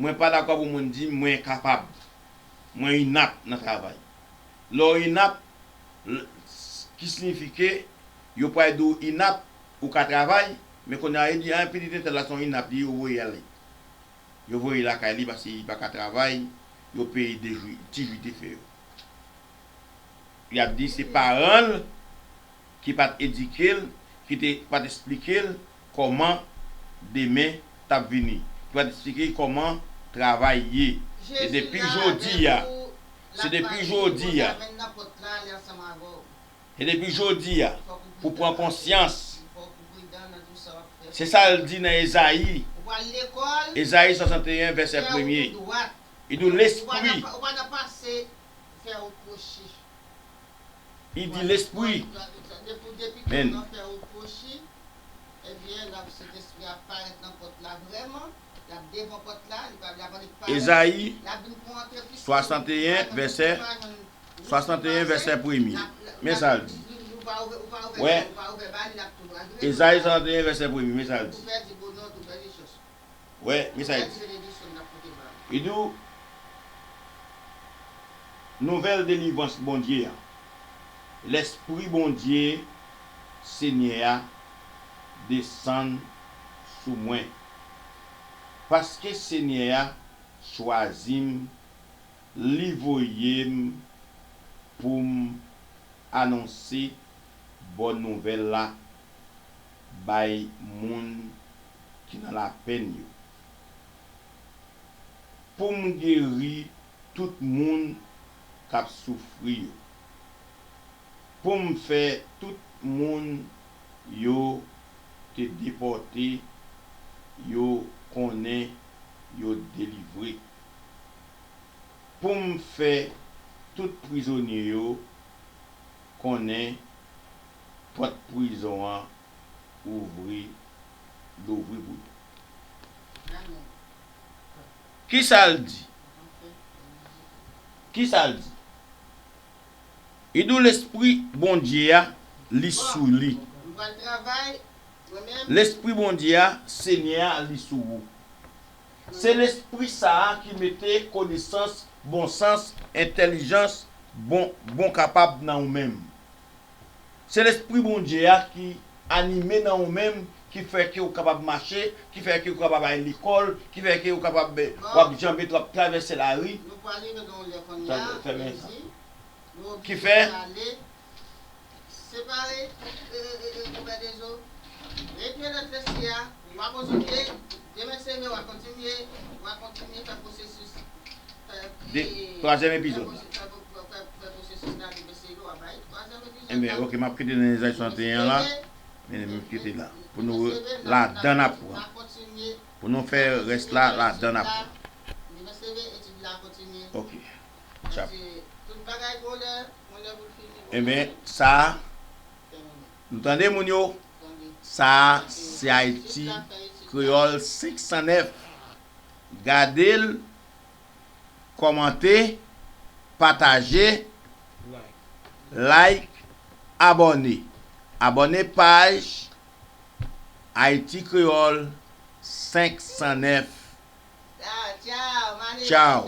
mwen pa dakò pou moun di m mwen kapab. Mwen inap nan travay. Lè w inap, l- ki siyifi ke yo pral di w inap, ou ka travay, men kounye a yo di, a, pitit entèl la se yon inap li, yo voye ale. Yo voye lakay li paske li pa ka travay, yo peye de jwi, ti jwi te fè yo. Y ap di se paran l ki pa t edike l, ki te pa t esplike l kòman demen t ap vini, ki pa t esplike l kòman travay ye. E depi jodi a, se depi jodi a, e depi jodi a, pou pran konsyans, se sa l di nan Ezayi, Ezayi swasanteyen, vèsè premye. Li di, lespri, li di lespri, men, Ezayi swasanteyen, vèsè, swasanteyen, vèsè premye. Men sa l di. Wè, Ezayi swasanteyen, vèsè premye, men sa l di. Wè, men sa l di. Li di w, nouvèl delivrans Bondye a. Lespri Bondye, Senyè a, desann sou mwen. Paske Senyè a chwazi m, li voye m pou m anonse bon nouvèl la bay moun ki nan lapenn yo, pou m geri tout moun k ap soufri yo, pou m fè tout moun yo te depòte yo konnen yo delivre, pou m fè tout prizonye yo konnen pòt prizon an ouvri, louvri pou yo. Kisa l di? Kisa l di? Li di w Lespri Bondye a, li sou li. Lespri Bondye a, Senyè a, li sou ou. Se Lespri sa a ki mete konesans, bon sans, entèlijans, bon, bon kapab nan ou menm. Se Lespri Bondye a ki anime nan ou menm, ki fè ke ou kapab mache, ki fè ke ou kapab al lekòl, ki fè ke ou kapab, eh, w ap janbe, w ap travèse lari. Nou pral rive nan yon lè kounye a, fèmen sa. Ki fè separe, eh, eh, eh, eh, kouvè de zo. Retire lòt vesti a, w a kontinye. Demen se lè w a kontinye, w a kontinye fè pwosesis. De, twazyèm epizòd la. Ebyen, ok, m ap kite nan Ezay swasanteyen an la. Men, m kite la. Pou nou re-, ladan n ap pran. Pou nou fè rès la, ladan n ap pran. Ok. Tchap. Ebyen, sa a, nou tande, moun yo? Sa a, se Ayiti Kreyòl senk san nèf. Gade l, kòmante, pataje, like, abòne. Abòne paj Ayiti Kreyòl senk san nèf. Tchaw.